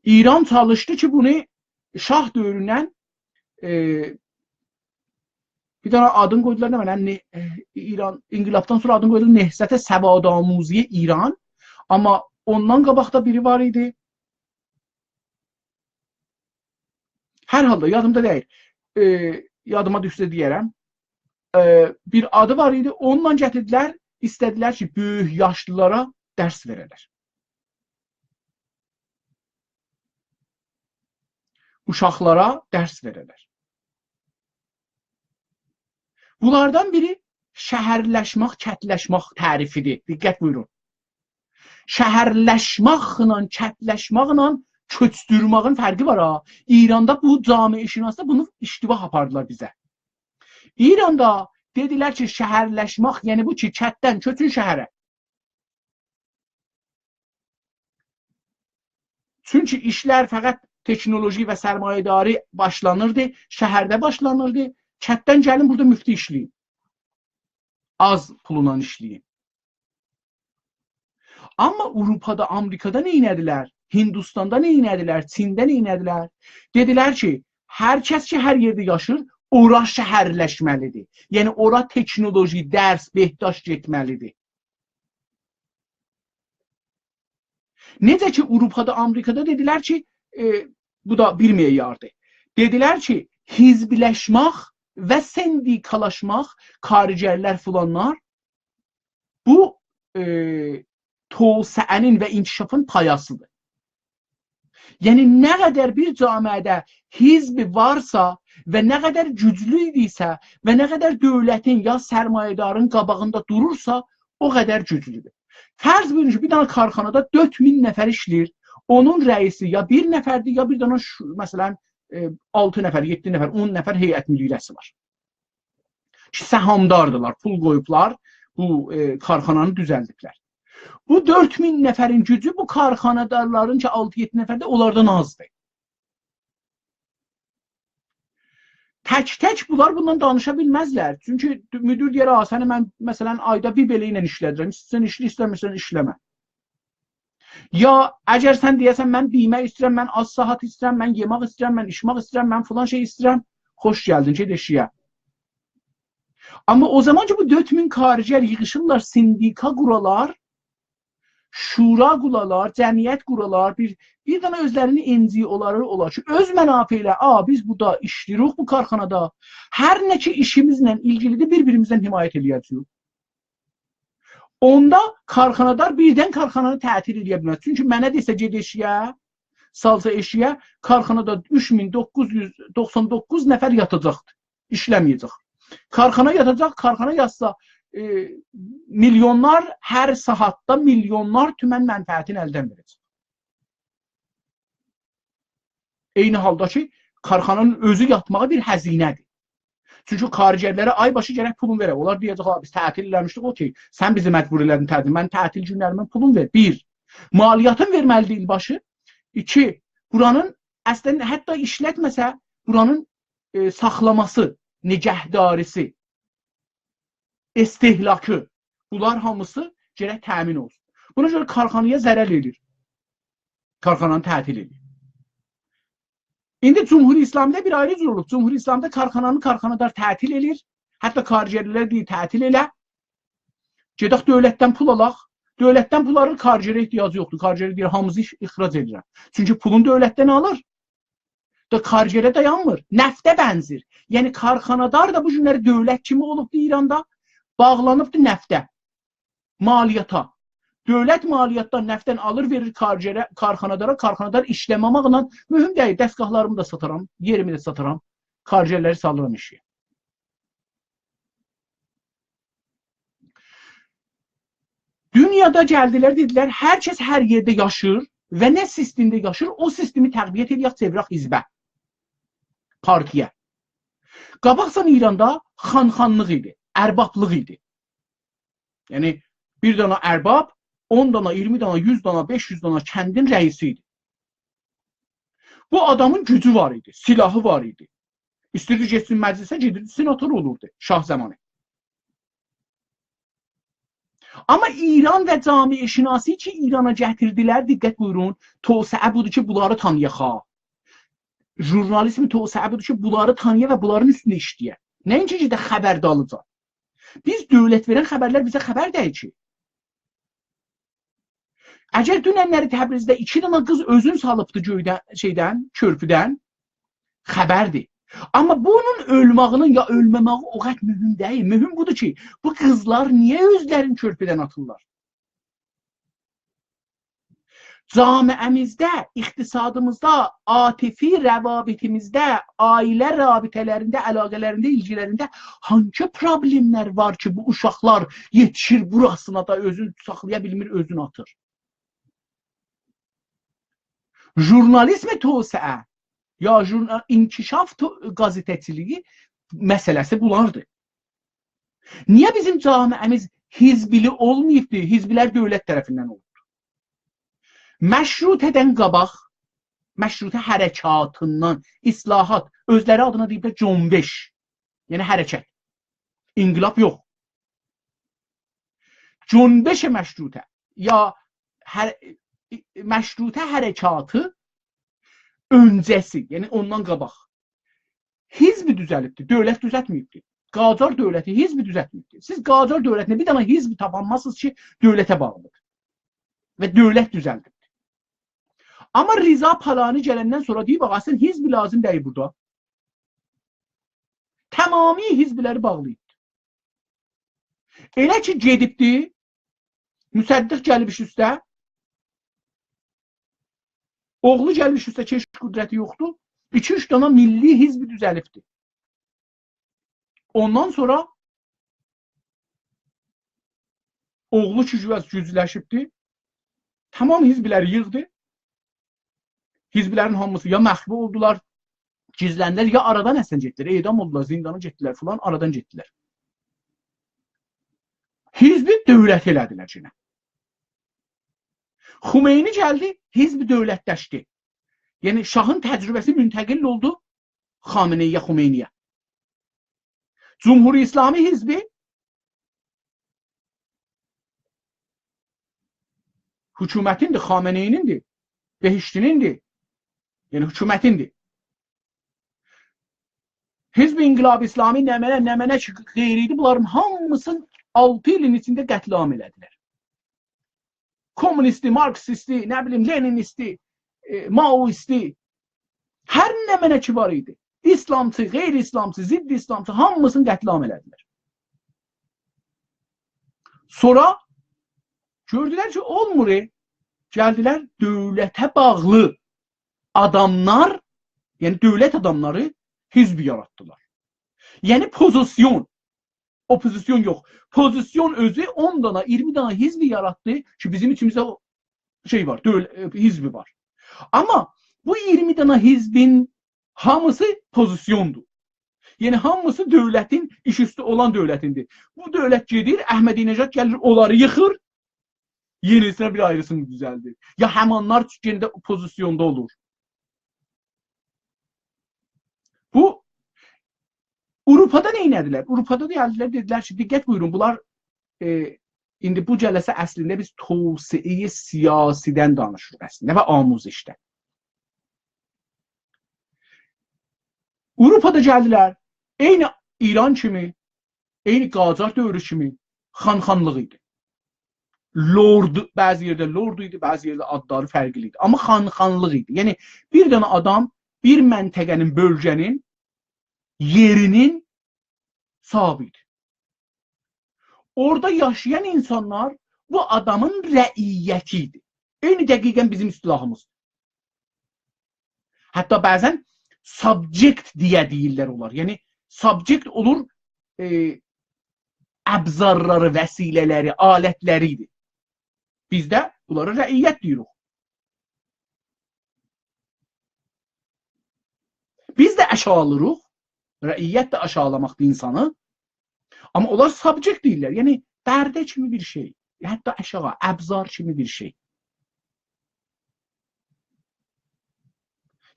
ایران چالیشدی کی، بونو شاه دؤوروندن، ائ، بیر دنه آدین قویدولار، نه منه، نه، ائ، ایران، انقلابدان سونرا آدین قویدولار نهضت سوادآموزی ایران. آمما اوندان قاباق دا بیری وار ایدی. هر حالدا یادیمدا دئییل. ائ، یادیما دوشسه دئیه‌رم. ائ، بیر آدی وار ایدی، اونونلا گتیردیلر، ایسته‌دیلر کی، بؤیوک یاشلیلارا درس وئره‌لر. اوشاقلارا درس وئره‌لر. بونلاردان بیری شهرلشمک، کتلشمک تعریفیدیر. دقت بویورون. شهرلشمکله، کتلشمکله کؤچدورمه‌یین فرقی وار ها. ایراندا بو جامعه‌شناسدا بونو اشتباه آپاردیلار بیزه. ایراندا دئدیلر کی، شهرلشمک، یعنی بو کی، کتدن کؤچون شهره. چونکی ایشلر فقط تکنولوژی و سرمایه‌داری باشلانیردی، شهرده باشلانیردی. کتدن گلین بورادا مفتی ایشله‌یین. آز پولونان ایشله‌یین. آمما آوروپادا، آمریکادا نئینه‌دیلر؟ هندوستاندا نئینه‌دیلر؟ چینده نئینه‌دیلر؟ دئدیلر کی، هر کس کی، هر یئرده یاشیر، اورا شهرلشمه‌لیدیر. یعنی، اورا تکنولوژی، درس، بهداشت گئتمه‌لیدیر. نئجه کی، آوروپادا، آمریکادا دئدیلر کی، ائ، بو دا بیر معیاردیر. دئدیلر کی، حزبلشمک و سندیکالاشماق، کارگرلر فلانلار، بو، ائ، توسعه‌نین و انکشافین پایاسیدیر. یعنی، نه قدر بیر جامعه‌ده حزب وارسا و نه قدر گوجلو ایدیسه و نه قدر دؤولتین یا سرمایه‌دارین قاباغیندا دورورسا، او قدر گوجلودور. فرض بویورون کی، بیر دنه کارخانادا دؤرد مین نفر ایشله‌ییر، اونون رئیسی یا بیر نفردیر، یا بیر دنه شو-، مثلا، ائ، آلتی نفر، یئددی نفر، اون نفر هیئت مدیره‌سی وار. کی، سهامداردیلار، پول قویوبلار، بو، ائ، کارخانانی دوزلدیبلر. بو دؤرد مین نفرین گوجو بو کارخانادارلارین کی، آلتی-یئددی نفر ده اونلاردان آزدیر. تک‌تک بونلار بوندان دانیشا بیلمزلر. چونکی مدیر دئیر: «آ، سنی من، مثلا، آیدا بیر بئله ایله ایشله‌دیرم. ایسته‌سن ایشله، ایسته‌میرسن ایشله‌مه.» یا اگر سن دئیه‌سن: «من بیمه ایسته‌ییرم، من آز ساعات ایسته‌ییرم، من یئمک ایسته‌ییرم، من ایچمک ایسته‌ییرم، من فلان شئی ایسته‌ییرم»، خوش گلدین، گئت ائشیگه. آمما او زامان کی، بو دؤرد مین کارگر ییغیشیرلار، سندیکا قورالار، شورا قورالار، جمعیت قورالار، بیر، بیر دنه اؤزلرینین NGO-لاری اولار کی، اؤز منافعی ایله، «آ، بیز بورادا ایشله‌ییریک بو کارخانادا، هر نه کی ایشیمیزله ایلگیلیدیر، بیر-بیریمیزدن حمایت ائله‌یه‌جه‌ییک.» اوندا کارخانادار بیردن کارخانانی تعطیل ائله‌یه بیلمز. چونکی منه دئسه: «گئت ائشیگه، سالسا ائشیگه»، کارخانادا اوچ مین دوققوز یوز دوخسان دوققوز نفر یاتاجاقدیر، ایشله‌مه‌یه‌جک. کارخانا یاتاجاق، کارخانا یاتسا، ائ، میلیونلار، هر ساعاتدا میلیونلار تومن منفعتین الدن وئره‌جک. عینی حالدا کی، کارخانانین اؤزو یاتماغی بیر هزینه‌دیر. چونکی کارگرلره آی باشی گرک پولون وئره. اونلار دئیه‌جک: «آ، بیز تعطیل ائله‌میشدیک، اوکئی. سن بیزی مجبور ائله‌دین تعطیل. من تعطیل گونلریمن پولون وئر.» بیر، مالیاتین وئرمه‌لیدیر ایل باشی. ایکی، بورانین اصلا حتی ایشلتمه‌سه، بورانین، ائ، ساخلاماسی، نگهداریسی، استهلاکی، بونلار هامیسی گرک تأمین اولسون. بونا گؤره کارخانایا ضرر ائله‌ییر. کارخانانی تعطیل ائله‌ییر. ایندی جمهوری اسلامی‌ده بیر آیری جور اولوب. جمهوری اسلامی‌ده کارخانانی کارخانادار تعطیل ائله‌ییر. حتی کارگرلره دئییر: «تعطیل ائله. گئدک دؤولتدن پول آلاق.» دؤولتدن پول آلیر، کارگره احتیاجی یوخدور. کارگره دئییر: «هامیسی اخراج ائدیرم.» چونکی پولون دؤولتدن آلیر. دا کارگره دایانمیر. نفته بنزیر. یعنی کارخانادار دا بو گونلری دؤولت کیمی اولوبدو ایراندا. باغلانیبدی نفته. مالیاتا. دؤولت مالیاتدان، نفتدن آلیر، وئریر کارگره، کارخانادارا، کارخانادار ایشله‌مه‌مکله، مهم دئییل، دستگاهلاریمی دا ساتارام، یئریمی ده ساتارام، کارگرلری سالیرام ایشه. دونیادا گلدیلر، دئدیلر: «هر کس هر یئرده یاشیر و نه سیستمده یاشیر، او سیستمی تقویت ائله‌یک، چئویرک حزبه، پارتی‌یه.» قاباقجا ایراندا خانخانلیق ایدی، اربابلیق ایدی. یعنی، بیر دنه ارباب اون دنه، اییرمی دنه، یوز دنه، بئش یوز دنه کندین رئیسی ایدی. بو آدامین گوجو وار ایدی، سلاحی وار ایدی. ایستیردی گئتسین مجلسه، گئدیردی سناتور اولوردو شاه زامانی. آمما ایران و جامعه‌شناسی کی، ایرانا گتیردیلر، دقت بویورون، توسعه بودور کی، بونلاری تانییاق ها. ژورنالیسم توسعه بودور کی، بونلاری تانییا و بونلارین اوستونده ایشله‌یه. نه اینکی کی، ده خبر دالیجا. بیز دؤولت وئرن خبرلر بیزه خبر دئییل کی. اگر دوننلری تبریزده ایکی دنه قیز اؤزون سالیبدی گؤیدن، شئیدن، کؤرپودن، خبردیر. آمما بونون اؤلماغینین یا اؤلمه‌مه‌یی او قدر مهم دئییل. مهم بودور کی، بو قیزلار نییه اؤزلرینی کؤرپودن آتیرلار؟ جامعه‌میزده، اقتصادیمیزدا، عاطفی روابطیمیزده، عائله رابطه‌لرینده، علاقه‌لرینده، ایلگی‌لرینده هانسی پروبلئملر وار کی، بو اوشاقلار یئتیشیر بوراسینا دا، اؤزون ساخلایا بیلمیر، اؤزون آتیر؟ ژورنالیسم توسعه یا ژورنا-، انکشاف تو-، قزئتچیلیگی مسئله‌سی بولاردیر. نییه بیزیم جامعه‌میز حزبلی اولماییبدی؟ حزبلر دؤولت طرفیندن اولوبدور. مشروطه‌دن قاباق، مشروطه حرکاتیندان، اصلاحات، اؤزلری آدینا دئییبلر جنبش، یعنی حرکت. انقلاب یوخ. جنبش مشروطه یا حر-، مشروطه حرکاتی اؤنجه‌سی، یعنی اوندان قاباق حزب دوزلیبدیر، دؤولت دوزلتمه‌ییبدیر. قاجار دؤولتی حزب دوزلتمه‌ییبدیر. سیز قاجار دؤولتینده بیر دنه حزب تاپانمازسینیز کی، دؤولته باغلیدیر و دؤولت دوزلدیبدیر. آمما رضا پالانی گلندن سونرا دئییب: «آغا، سن حزب لازیم دئییل بورادا.» تمامیله حزبلری باغلاییب. ائله کی گئدیبدی، مصدق گلیب ایش اوسته، اوغلو گلیب ایش اوسته کی، هئچ قدرتی یوخدور، ایکی-اوچ دنه میللی حزب دوزلیبدی. اوندان سونرا اوغلو کی، گویا گوجلشیبدی، تمام حزبلری ییغدی. حزبلرین هامیسی یا مخفی اولدولار، گیزلندیلر، یا آرادان اصلاً گئتدیلر، اعدام اولدولار، زیندانا گئتدیلر فلان، آرادان گئتدیلر. حزبی دؤولت ائله‌دیلر یئنه. خمینی گلدی، حزب دؤولتلشدی. یعنی شاهین تجربه‌سی منتقل اولدو خامنه‌ای‌یه، خمینی‌یه. جمهوری اسلامی حزبی حکومتیندیر، خامنه‌ای‌نیندیر، بهشتی‌نیندیر. یعنی حکومتیندیر. حزب انقلاب اسلامی، نمنه، نمنه کی غیر ایدی، بونلارین هامیسینی آلتی ایلین ایچینده قتل‌عام ائله‌دیلر. کمونیستی، مارکسیستی، نه بیلیم، لنینیستی، ائ، مائویستی، هر نمنه کی وار ایدی. اسلامچی، غیر اسلامچی، ضد اسلامچی، هامیسینی قتل‌عام ائله‌دیلر. سونرا گؤردولر کی، اولمور، ائ، گلدیلر دؤولته باغلی آداملار، یعنی دؤولت آداملاری حزب یاراتدیلار. یعنی پوزیسیون، اوپوزیسیون یوخ. پوزیسیون اؤزو اون دانا، اییرمی دانا حزب یاراتدی کی، بیزیم ایچیمیزده او شئی وار، دؤول-، ائ، حزب وار. آمما بو اییرمی دانا حزبین هامیسی پوزیسیوندور. یعنی هامیسی دؤولتین، ایش اوستو اولان دؤولتیندیر. بو دؤولت گئدیر، احمدی‌نژاد گلیر، اونلاری ییخیر، یئنیسینه بیر آیریسینی دوزلدیر. یا همانلار یئنه ده پوزیسیوندا اولور. بو آوروپادا نئینه‌دیلر؟ آوروپادا دا گلدیلر، دئدیلر کی، دقت بویورون، بونلار، ائ، ایندی بو جلسه اصلینده بیز توسعه‌ی سیاسی‌دن دانیشیریق اصلینده و آموزشدن. آوروپادا گلدیلر، عینی ایران کیمی، عینی قاجار دؤورو کیمی خان‌خانلیق ایدی. لرد، بعضی یئرده لرد ایدی، بعضی یئرده آدلاری فرقلی ایدی. آمما خان‌خانلیق ایدی. یعنی، بیر دنه آدام بیر منطقه‌نین، بؤلگه‌نین یئرینین صاحیبی ایدی. اورادا یاشایان اینسانلار بو آدامین رعیتی ایدی. عینی دقیقاً بیزیم اصطلاحیمیز. حتی بعضاً subject دئیه دئییرلر اونلار. یعنی، subject اولور، ائ، ابزارلاری، وسیله‌لری، آلتلری ایدی. بیز ده بونلارا رعیت دئییریک. بیز ده آشاغیلیریق. رعیت ده آشاغیلاماقدیر اینسانی. آمما اونلار subject دئییرلر. یعنی، برده کیمی بیر شئی. حتی آشاغی، ابزار کیمی بیر شئی.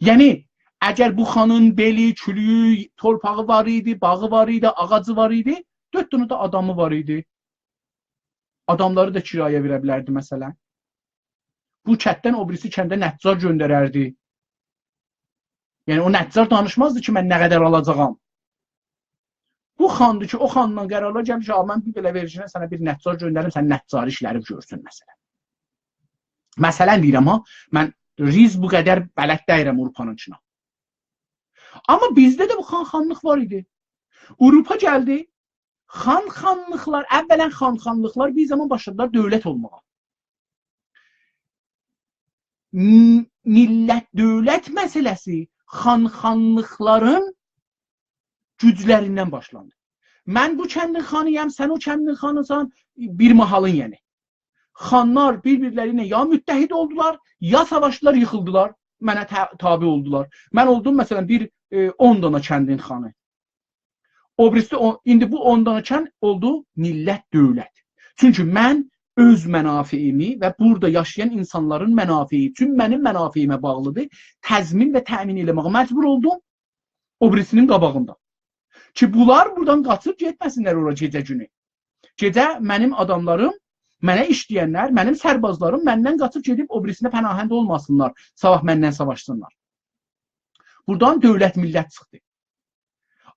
یعنی، اگر بو خانین بئلی، کولویو، تورپاغی وار ایدی، باغی وار ایدی، آغاجی وار ایدی، دؤرد دنه ده آدامی وار ایدی. آداملاری دا کرایه وئره بیلردی، مثلاً. بو کنددن او بیریسی کنده نجار گؤندرردی. یعنی، او نجار دانیشمازدی کی، من نه قدر آلاجاغام. بو خاندیر کی، او خاندان قرارلار گلیر کی، «آ، من بیر بئله وئریجینه سنه بیر نجار گؤندریم، سن نجاری ایشلری گؤرسون»، مثلاً. مثلاً دئییرم ها، من ریز بو قدر بلد دئییرم آوروپانینکینا. آمما بیزده ده بو خان-خانلیق وار ایدی. آوروپا گلدی، خان-خانلیقلار، اولاً خان-خانلیقلار بیر زامان باشلادیلار دؤولت اولماغا. م-، میللت دؤولت مسئله‌سی خان خانلیقلارین گوجلریندن باشلاندی. من بو کندین خانی‌یام، سن او کندین خانی‌سان، بیر محالین یعنی. خانلار بیر-بیرلری ایله یا متحد اولدولار، یا ساواشدیلار، ییخیلدیلار، منه تا-، تابع اولدولار. من اولدوم، مثلا، بیر، ائ، اون دانا کندین خانی. او بیریسی، او، ایندی بو اون دانا کند اولدو میللت دؤولت. چونکی من اؤز منافعیمی و بورادا یاشایان اینسانلارین منافعی، چون منیم منافعیمه باغلیدیر، تضمین و تأمین ائله‌مه‌یه مجبور اولدوم او بیریسی‌نین قاباغیندا. کی، بونلار بورادان قاچیب گئتمه‌سینلر اورا گئجه گونو. گئجه منیم آداملاریم، منه ایشله‌ینلر، منیم سربازلاریم مندن قاچیب گئدیب او بیریسینه پناهنده اولماسینلار، صاباح مندن ساواشسینلار. بورادان دؤولت میللت چیخدی.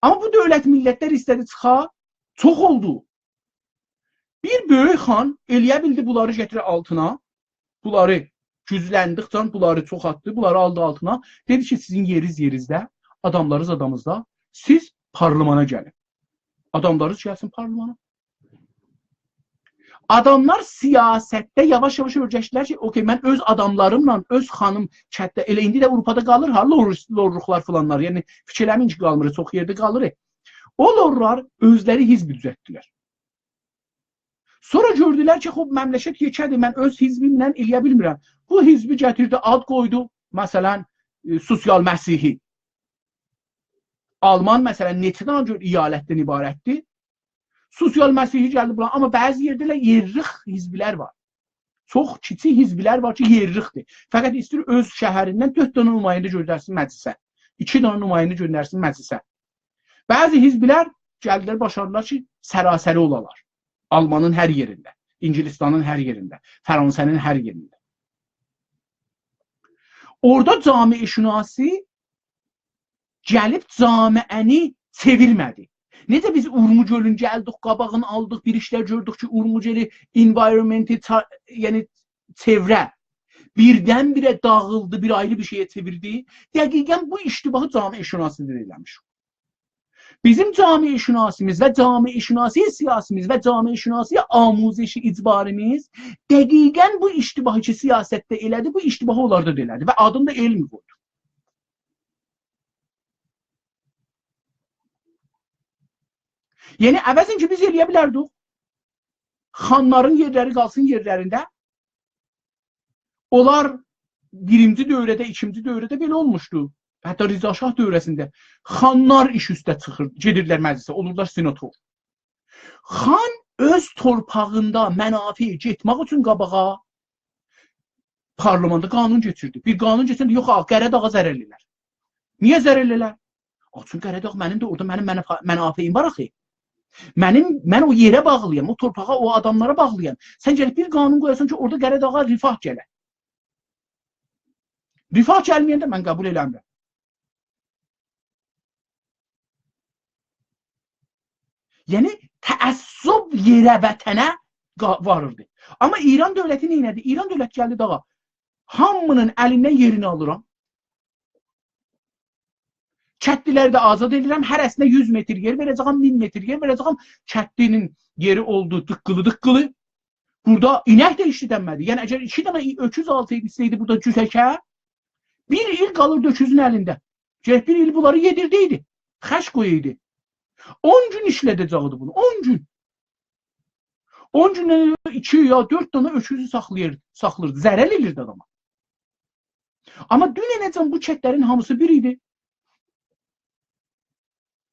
آمما بو دؤولت میللتلر ایسته‌دی چیخا، چوخ اولدو. بیر بؤیوک خان ائله‌یه بیلدی بونلاری گتیره آلتینا، بونلاری گوجلندیکجه بونلاری چوخالتدی، بونلاری آلدی آلتینا. دئدی کی، سیزین یئرینیز یئرینیزده، آداملارینیز آدامینیزدا، سیز پارلمانا گلین. آداملارینیز گلسین پارلمانا. آداملار سیاستده یاواش-یاواش اؤیرشدیلر کی، اوکئی، من اؤز آداملاریملا، اؤز خانیم کتده، ائله ایندی ده آوروپادا قالیر ها، لور-، لورلوقلار فلانلار. یعنی، فیکیر ائله‌مه‌یین کی، قالمیر، چوخ یئرده قالیر. او لورلار اؤزلری حزب دوزلتدیلر. سونرا گؤردولر کی، خوب، مملکت یئکه‌دیر، من اؤز حزبیمله ائله‌یه بیلمیرم. بو حزبی گتیردی، آد قویدو، مثلا، ائ، سوسیال مسیحی. آلمان، مثلا، نئچه دنه گؤر ایالتدن عبارتدیر. سوسیال مسیحی گلدی بورا، آمما بعضی یئرده ائله یئرلیک حزبلر وار. چوخ کیچیک حزبلر وار کی، یئرلیکدیر. فقط ایسته‌ییر اؤز شهریندن دؤرد دنه نماینده گؤندرسین مجلسه. ایکی دنه نماینده گؤندرسین مجلسه. بعضی حزبلر گلدیلر، باشاردیلار کی، سراسری اولالار. آلمانین هر یئرینده، انگلستانین هر یئرینده، فرانسه‌نین هر یئرینده. اورادا جامعه‌شناسی گلیب جامعه‌نی چئویرمه‌دی. نئجه بیز اورمو گؤلون گلدیک، قاباغینی آلدیق، بیر ایشلر گؤردوک کی، اورمو گؤلو، environment-ی، چا-، یعنی چئوره بیردن-بیره داغیلدی، بیر آیری بیر شئیه چئویلدی. دقیقا بو اشتباهی جامعه‌شناسی‌ده ده ائله‌میشیک. بیزیم جامعه‌شناسیمیز و جامعه‌شناسی سیاسیمیز و جامعه‌شناسی آموزشی اجباریمیز دقیقا بو اشتباهی کی، سیاستده ائله‌دی، بو اشتباهی اونلاردا دا ائله‌دی و آدینی دا علم قویدو. یعنی، عوضین کی، بیز ائله‌یه بیلردیک خانلارین یئرلری قالسین یئرلرینده، اونلار بیرینجی دوره‌ده، ایکینجی دوره‌ده بئله اولموشدو. حتی رضا شاه دوره‌سینده خانلار ایش اوسته چیخیر، گئدیرلر مجلسه، اولورلار سناتور. خان اؤز تورپاغیندا منافع گئتمک اوچون قاباغا پارلماندا قانون کئچیردی. بیر قانون کئچیردی، یوخ، آ، قره‌داغا ضرر ائلر. نییه ضرر ائلر؟ آ، چون قره‌داغ منیم ده اورادا منیم منافع-، منافعیم وار آخی. منیم، من او یئره باغلی‌یام، او تورپاغا، او آداملارا باغلی‌یام. سن گلیب بیر قانون قویاسان کی، اورادا قره‌داغا رفاه گله. رفاه گلمه‌ینده من قبول ائله‌میرم. یعنی، تعصب یئره، وطنه قا-، واریردی. آمما ایران دؤولتی نئینه‌دی؟ ایران دؤولتی گلدی داغا. هامی‌نین الیندن یئرینی آلیرام. کتلی‌لری ده آزاد ائدیرم. هره‌سینه یوز متر یئر وئره‌جه‌یم، مین متر یئر وئره‌جه‌یم. کتلی‌نین یئری اولدو دیققیلی-دیققیلی. بورادا اینک ده ایشله‌دنمه‌دی. یعنی، اگر ایکی دنه ای-، اؤکوز آلسایدی، ایسته‌یدی بورادا جوتکه، بیر ایل قالیردی اؤکوزون الینده. گرک بیر ایل بونلاری یئدیرده‌یدی. خرج قویایدی. اون گون ایشله‌ده‌جکدی بونو. اون گون. اون گوندن ایکی یا دؤرد دنه اؤکوزو ساخلاییر، ساخلیردی. ضرر ائلیردی آداما. آمما دوننه‌جن بو کتلرین هامیسی بیر ایدی.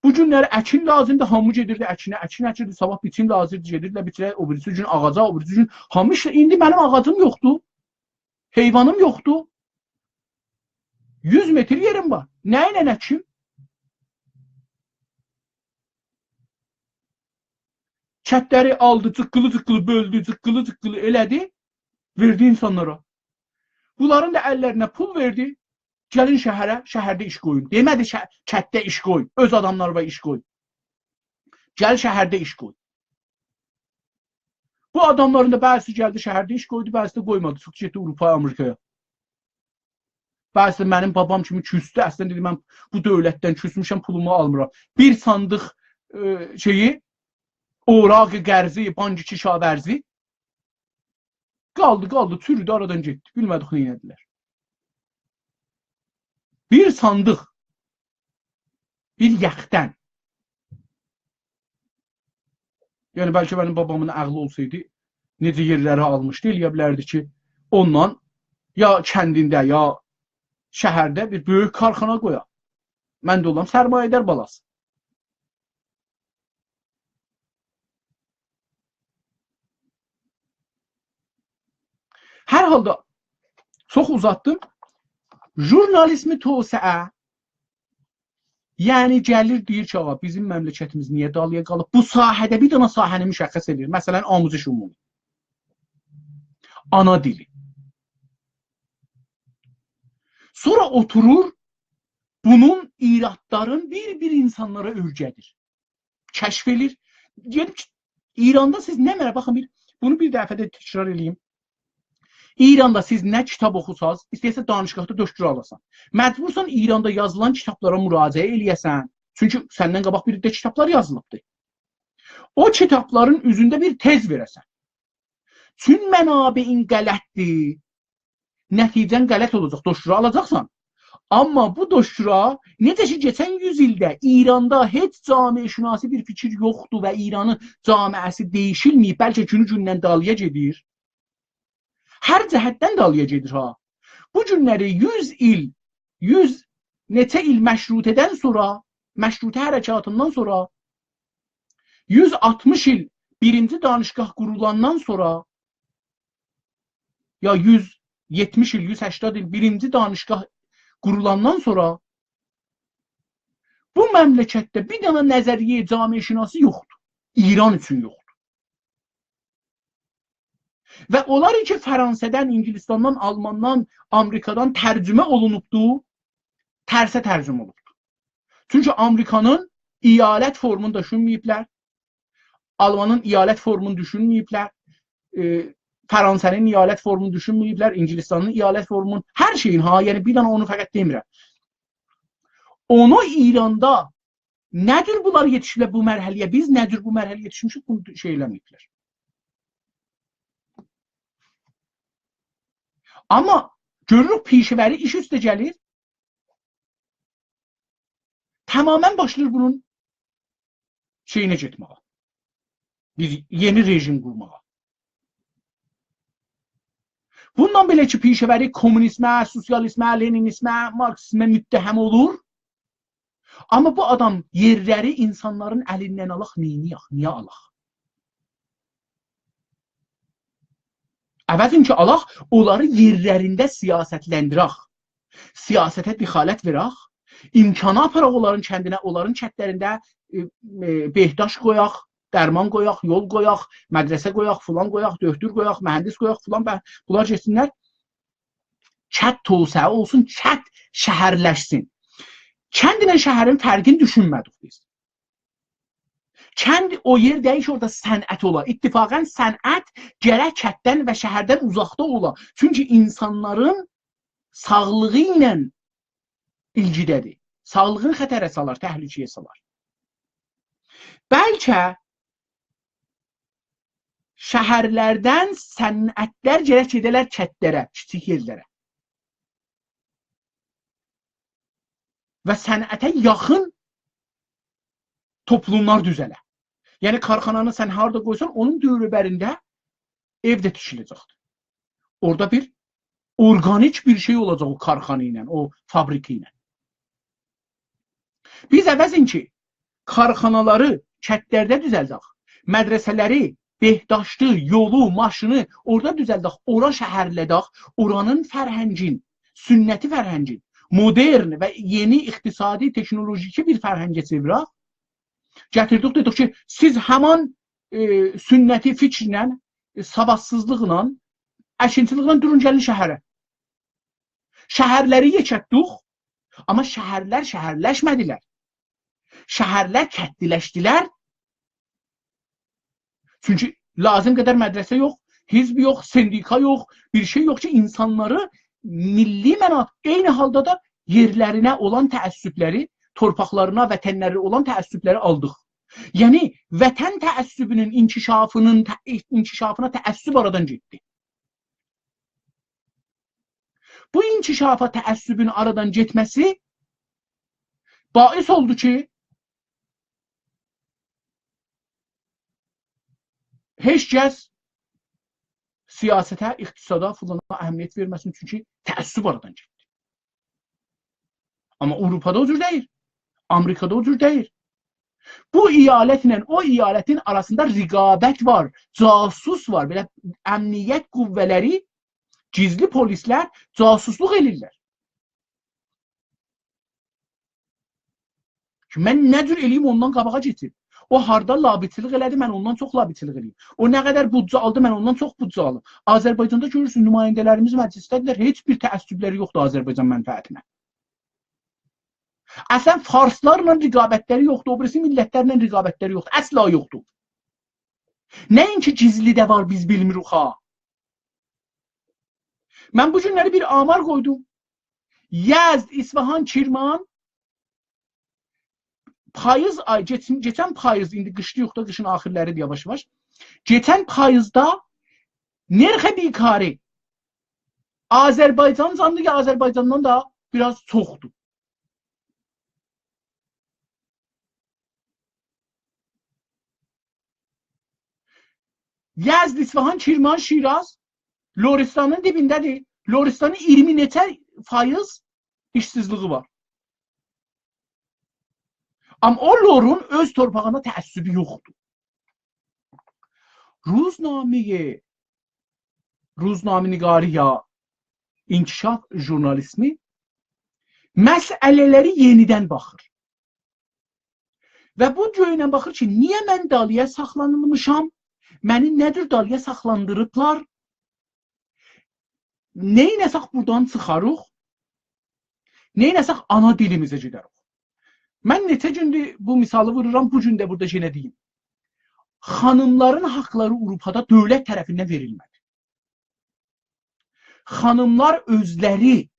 بو گونلری اکین لازیمدیر، هامی گئدیردی اکینه، اکین اکیردی، صاباح بیچیم لازیمدیر، گئدیردیلر بیچیره، او بیریسی گون آغاجا، او بیریسی گون هامی ایشله. ایندی منیم آغاجیم یوخدور، حیوانیم یوخدور. یوز متر یئریم وار. نه ایله اکیم؟ کتلری آلدی، جیققیلی-جیققیلی بؤلدو، جیققیلی-جیققیلی ائله‌دی، وئردی اینسانلارا. بونلارین دا اللرینه پول وئردی، گلین شهره، شهرده ایش قویون. دئمه‌دی شه-، کتده ایش قوی، اؤز آداملاریوا ایش قوی. گل شهرده ایش قوی. بو آداملارین دا بعضیسی گلدی شهرده ایش قویدو، بعضیسی ده قویمادی، چیخدی گئتدی آوروپایا، آمریکایا. بعضیسی منیم بابام کیمی کوسدو، اصلینده دئدی، من بو دؤولتدن کوسموشم، پولومو آلمیرام. بیر صاندیق، ائ، شئیی، اوراق قرضی، بانک کشاورزی قالدی، قالدی، چورودو، آرادان گئتدی. بیلمه‌دیک نئینه‌دیلر. صاندیق، بیر یخدان. یعنی، بلکه منیم بابامین عقلی اولسایدی، نئجه یئرلری آلمیشدی، ائلیه بیلردی کی، اوندان یا کندینده، یا شهرده بیر بؤیوک کارخانا قویا. من ده اولام سرمایه‌دار بالاسی. هر حالدا، چوخ اوزاتدیم. ژورنالیسم توسعه، یعنی گلیر دئییر کی، آغا، بیزیم مملکتیمیز نییه دالییا قالیب؟ بو ساحه‌ده بیر دنه ساحه‌نی مشخص ائدیر. مثلا، آموزش عمومی. آنا دیلی. سونرا اوتورور، بونون ایرادلارین بیر-بیر اینسانلارا اؤیره‌دیر. کشف ائله‌ییر. دئییرم کی، ایراندا سیز نمنه، باخین، بیر، بونو بیر دفعه ده تکرار ائله‌ییم. ایراندا سیز نه کیتاب اوخوساز، ایسته‌ییرسن دانشگاهدا دکترا آلاسان، مجبورسان ایراندا یازیلان کیتابلارا مراجعه ائله‌یه‌سن. چونکی سندن قاباق بیر ده کیتابلار یازیلیبدی. او کیتابلارین اوزونده بیر تز وئره‌سن. چون منابعین غلطدیر، نتیجه‌ن غلط اولاجاق، دکترا آلاجاقسان. آمما بو دکترا، نئجه کی، کئچن یوز ایلده ایراندا هئچ جامعه‌شناسی بیر فیکیر یوخدور و ایرانین جامعه‌سی دییشیلمه‌ییب، بلکه گونو گوندن دالییا گئدیر. هر جهتدن دالییا گئدیر ها. بو گونلری یوز ایل، یوز نئچه ایل مشروطه‌دن سونرا، مشروطه حرکاتیندان سونرا، یوز آلتمیش ایل بیرینجی دانشگاه قورولاندان سونرا، یا یوز یئتمیش ایل، یوز سکسن ایل بیرینجی دانشگاه قورولاندان سونرا بو مملکتده بیر دنه نظریه جامعه‌شناسی یوخدور. ایران اوچون یوخدور. و اونلار کی، فرانسه‌دن، انگلستاندان، آلماندان، آمریکادان ترجمه اولونوبدو، ترسه ترجمه اولوبدو. چونکی آمریکانین ایالت فورمونو دوشونمه‌ییبلر، آلمانین ایالت فورمونو دوشونمه‌ییبلر، ائ، فرانسه‌نین ایالت فورمونو دوشونمه‌ییبلر، انگلستانین ایالت فورمونو، هر شئیین ها، یعنی بیر دنه اونو فقط دئمیرم. اونو ایراندا نه جور بونلار یئتیشیبلر بو مرحله‌یه، بیز نه جور بو مرحله‌یه یئتیشمیشیک، بونو شئی ائله‌مه‌ییبلر. آمما گؤروروک، پیشه‌وری ایش اوسته گلیر، تماما باشلاییر بونون شئیینه گئتمه‌یه. بیر یئنی رژیم قورماغا. بوندان بئله کی، پیشه‌وری کمونیزمه، سوسیالیزمه، لنینیزمه، مارکسیزمه متهم اولور. آمما بو آدام یئرلری اینسانلارین الیندن آلاق، نئینیه‌ک، نییه آلاق؟ عوضین کی، آلاق، اونلاری یئرلرینده سیاستلندیرک. سیاسته دخالت وئرک، امکانی آپاراق اونلارین کندینه، اونلارین کندلرینده، ائ، ائ، بهداشت قویاق، درمان قویاق، یول قویاق، مدرسه قویاق، فلان قویاق، دؤکتور قویاق، مهندس قویاق، فلان، به-، بونلار گئتسینلر. کند توسعه اولسون، کند شهرلشسین. کندله شهرین فرقینی دوشونمه‌دیک بیز. کند او یئر دئییل کی، اورادا صنعت اولا. اتفاقا صنعت گرک کنددن و شهردن اوزاقدا اولا. چونکی اینسانلارین ساغلیغی ایله ایلگیده‌دیر. ساغلیغینی خطره سالار، تهلکه‌یه سالار. بلکه شهرلردن صنعتلر گرک گئده‌لر کندلره، کیچیک یئرلره. و صنعته یاخین توپلوملار دوزه‌له. یعنی، کارخانانی سن هاردا قویسان، اونون دور و برینده ائو ده تیکیله‌جکدیر. اورادا بیر اورگانیک بیر شئی اولاجاق او کارخانا ایله، او فابریک ایله. بیز عوضین کی، کارخانالاری کندلرده دوزلدک، مدرسه‌لری، بهداشتی، یولو، ماشینی اورادا دوزلدک، اورا شهرلدک، اورانین فرهنگین، سنتی فرهنگین، مدرن و یئنی اقتصادی، تکنولوژیکی بیر فرهنگه چئویرک. گتیردیک، دئدیک کی، سیز همان، ائ، سنتی فیکیرله، ائ، سوادسیزلیقلا، اکینچیلیکله دورون، گلین شهره. شهرلری یئکلتدیک، آمما شهرلر شهرلشمه‌دیلر. شهرلر کندلیلشدیلر. چونکی لازیم قدر مدرسه یوخ، حزب یوخ، سندیکا یوخ، بیر شئی یوخ کی، اینسانلاری میللی منافع، عینی حالدا دا یئرلرینه اولان تعصبلری، تورپاقلارینا، وطنلرینه اولان تعصبلری آلدیق. یعنی، وطن تعصبونون انکشافینین ته-، انکشافینا تعصب آرادان گئتدی. بو انکشافا تعصبون آرادان گئتمه‌سی باعث اولدو کی، هئچ کس سیاسته، اقتصادا، فلانا اهمیت وئرمه‌سین، چونکی تعصب آرادان گئتدی. آمما آوروپادا او جور دئییل. آمریکادا او جور دئییل. بو ایالتله او ایالتین آراسیندا رقابت وار، جاسوس وار. بئله امنیت قوه‌لری، گیزلی پلیسلر جاسوسلوق ائله‌ییرلر. کی، من نه جور ائله‌ییم، اوندان قاباغا گئچیم. او هاردا لابی‌چیلیک ائله‌دی، من اوندان چوخ لابی‌چیلیک ائله‌ییم. او نه قدر بودجه آلدی، من اوندان چوخ بودجه آلیم. آذربایجاندا گؤرورسونوز، نماینده‌لریمیز مجلسده‌دیرلر، هئچ بیر تعصبلری یوخدور آذربایجان منفعتینه. اصلاً فارسلارلا رقابتلری یوخدور، او بیریسی میللتلرله رقابتلری یوخدور، اصلا یوخدور. نه اینکی گیزلی ده وار، بیز بیلمیریک ها. من بو گونلری بیر آمار قویدوم. یزد، اصفهان، کرمان پاییز آی، کئچن، کئچن پاییز، ایندی قیشدا یوخ دا، قیشین آخیرلریدیر یاواش-یاواش. کئچن پاییزدا نرخ بیکاری آذربایجان جاندی کی، آذربایجاندان دا بیر آز چوخدور. یزد، اصفهان، کرمان، شیراز لرستانین دیبینده‌دیر. لرستانین اییرمی نئچه فایز ایشسیزلیگی وار. آمما او لرون اؤز تورپاغینا تعصبو یوخدور. روزنامه‌ی، روزنامه‌نگاری یا انکشاف ژورنالیسمی مسئله‌لری یئنیدن باخیر. و بو گؤیله باخیر کی، نییه من دالییا ساخلانمیشام؟ منی نه جور دالییا ساخلاندیریبلار؟ نئینه‌سک بورادان چیخاریق؟ نئینه‌سک آنا دیلیمیزه گئده‌ریک؟ من نئچه گوندور بو مثالی وورورام، بو گون ده بورادا یئنه دئییم. خانیملارین حاقلاری آوروپادا دؤولت طرفیندن وئریلمه‌دی. خانیملار اؤزلری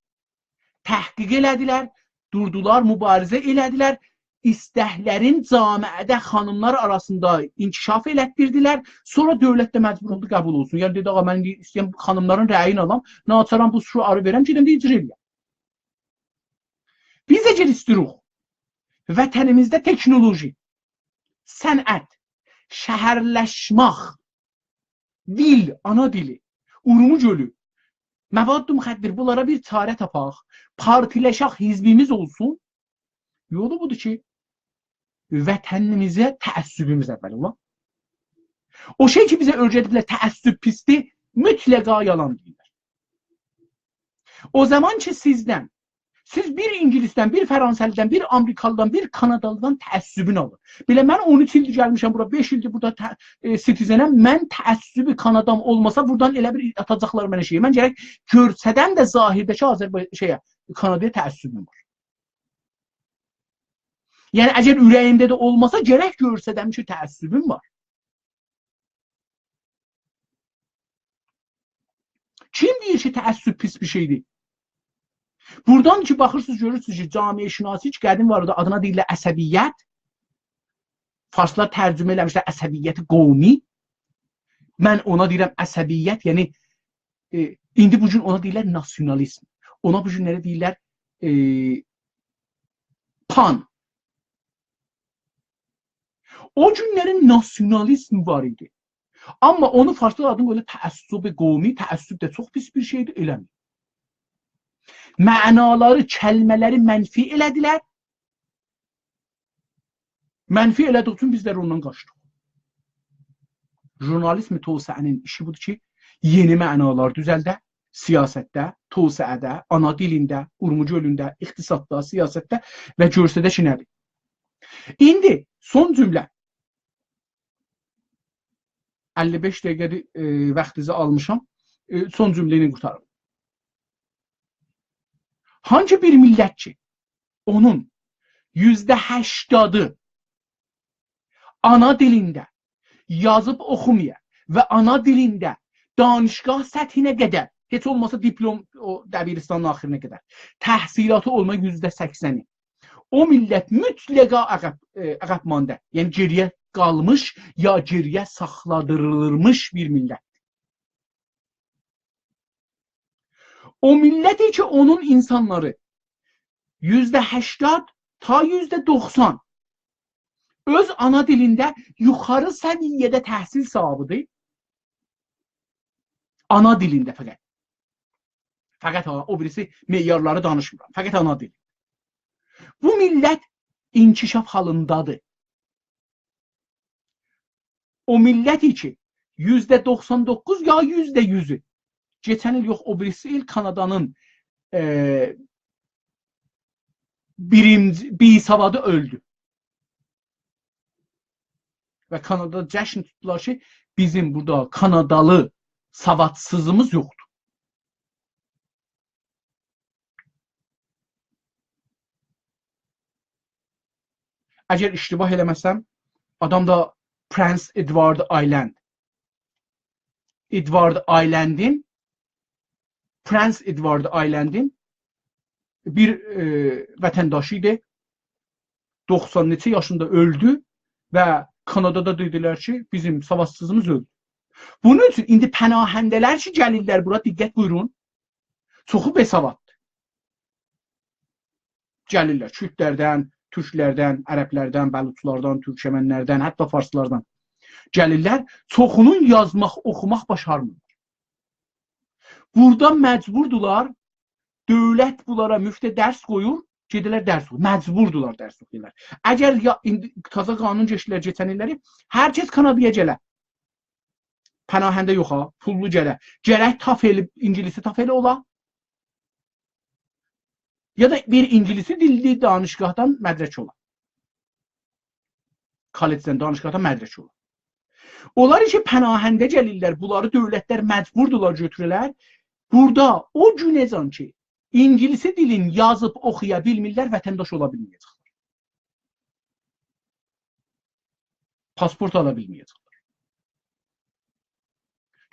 تحقیق ائله‌دیلر، دوردولار، موباریزه ائله‌دیلر. ایستکلرین جامعه‌ده خانیملار آراسیندا انکشاف ائلتدیردیلر. سونرا دؤولت ده مجبور اولدو قبول اولسون. یعنی دئدی: «آغا، من ایسته‌ییرم خانیملارین رأیینی آلام، ناچارام بو شعاری وئرم، گئدم ده اجرا ائله‌یم.» بیز اگر ایسته‌ییریک وطنیمیزده تکنولوژی، صنعت، شهرلشمک، دیل، آنا دیلی، اورمو گؤلو، مواد مخدر، بونلارا بیر چاره تاپاق، پارتی‌لشک، حزبیمیز اولسون. یولو بودور کی، وطنیمیزه تعصبوموز اول اولا. او شئی کی، بیزه اؤیره‌دیبلر، تعصب پیسدیر، مطلقا یالان دئییرلر. او زامان کی، سیزدن، سیز بیر اینگیلیسدن، بیر فرانسه‌لیدن، بیر آمریکالیدان، بیر کانادالیدان تعصبون اولور. بئله من اون اوچ ایلدیر گلمیشم بورا، بئش ایلدیر بورادا ته-، ائ، سیتیزنم. من تعصب کانادام اولماسا، بورادان ائله بیر آتاجاقلار منه شئیه. من گرک گؤرسدم ده ظاهیرده کی، آذربای-، شئیه، کانادایا تعصبوم وار. یعنی، اگر اوره‌ییمده ده اولماسا، گرک گؤرسدم کی، تعصبوم وار. کیم دئییر کی، تعصب پیس بیر شئیدیر؟ بورادان کی، باخیرسینیز، گؤرورسونوز کی، جامعه‌شناسی کی، قدیم وار ایدی، آدینا دئییرلر عصبیت. فارسلار ترجمه ائله‌میشلر عصبیت قومی. من اونا دئییرم عصبیت، یعنی، ائ، ایندی بو گون اونا دئییرلر ناسیونالیزم. اونا بو گونلری دئییرلر، ائ، پان. او گونلری ناسیونالیزم وار ایدی. آمما اونو فارسلار آدینی قویدولار تعصب قومی، تعصب ده چوخ پیس بیر شئیدیر، ائله‌میر. معنالاری، کلمه‌لری منفی ائله‌دیلر. منفی ائله‌دیگی اوچون بیز ده اوندان قاچدیق. ژورنالیزم توسعه‌نین ایشی بودور کی، یئنی معنالار دوزلده، سیاستده، توسعه‌ده، آنا دیلینده، اورمو گؤلونده، اقتصاددا، سیاستده و گؤرسده کی، نه‌دیر. ایندی سون جمله. اللی بئش دقیقه‌دیر، ائ، واختینیزی آلمیشام. ائ، سون جمله ایله قورتاریم. هانسی بیر میللت کی، اونون یوزده هشتادی آنا دیلینده یازیب اوخومایا و آنا دیلینده دانشگاه سطحینه قدر، هئچ اولماسا دیپلم، او دبیرستانین آخیرینا قدر تحصیلاتی اولما یوزده سکسنی، او میللت مطلقا عقب، ائ، عقب‌مانده، یعنی گئری‌یه قالمیش یا گئری‌یه ساخلادیریلمیش بیر میللت. او میللت کی، اونون اینسانلاری یوزده هشتاد تا یوزده دوخسان اؤز آنا دیلینده یوخاری سویه‌ده تحصیل صاحیبیدیر. آنا دیلینده فقط. فقط ها، او بیریسی معیارلاری دانیشمیرام. فقط آنا دیل. بو میللت انکشاف حالیندادیر. او میللت کی، یوزده دوخسان دوققوز یا یوزده یوزو. کئچن ایل یوخ، او بیریسی ایل کانادانین، ائ، بیرینجی، بی‌سوادی اؤلدو. و کانادادا جشن توتدولار کی، بیزیم بورادا کانادالی سوادسیزیمیز یوخدور. اگر اشتباه ائله‌مه‌سم، آدام دا Prince Edward Island. Edward Islandین، Prince Edward Islandین بیر، ائ، وطنداشی ایدی. دوخسان نئچه یاشیندا اؤلدو و کانادادا دئدیلر کی، بیزیم سوادسیزیمیز اؤلدو. بونون اوچون ایندی پناهنده‌لر کی، گلیرلر بورا، دقت بویورون، چوخو بی‌سواددیر. گلیرلر کوردلردن، تورکلردن، عربلردن، بلوچلاردان، تورکمنلردن، حتی فارسلاردان گلیرلر. چوخونون یازماق، اوخوماق باشارمیرلار. بورادا مجبوردولار، دؤولت بونلارا مفته درس قویور، گئدیرلر درس اوخور. مجبوردولار درس اوخویورلار. اگر یا، ایندی تازا قانون کئچیردیلر کئچن ایللری، هر کس کانادایا گله. پناهنده یوخ ها، پوللو گله. گرک TOEFL، انگلیسی TOEFL اولا. یا دا بیر انگلیسی دیللی دانشگاهدان مدرک اولا. کالجدن، دانشگاهدان مدرک اولا. اونلار کی پناهنده گلیرلر، بونلاری دؤولتلر مجبوردولار گؤتوره‌لر. بورادا او گونه‌جن کی انگلیسی دیلین یازیب اوخویا بیلمیرلر، وطنداش اولا بیلمه‌یه‌جکلر. پاسپورت آلا بیلمه‌یه‌جکلر.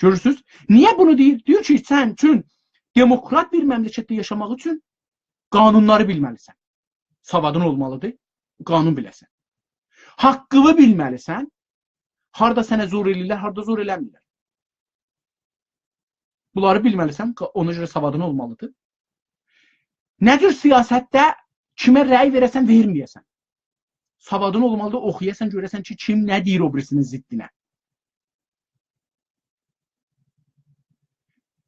گؤرورسوز؟ نییه بونو دئییر؟ دئییر کی، سن اوچون دموکرات بیر مملکتده یاشاماق اوچون قانونلاری بیلمه‌لیسن. سوادین اولمالیدیر، قانون بیله‌سن. حاققینی بیلمه‌لیسن، هاردا سنه زور ائله‌ییرلر، هاردا زور ائله‌میرلر. بونلاری بیلمه‌لیسن، قا-، اونا گؤره سوادین اولمالیدیر. نه جور سیاستده کیمه رأی وئره‌سن، وئرمه‌یه‌سن. سوادین اولمالیدیر، اوخویاسان، گؤره‌سن کی، کیم نه دئییر او بیریسینین ضدینه.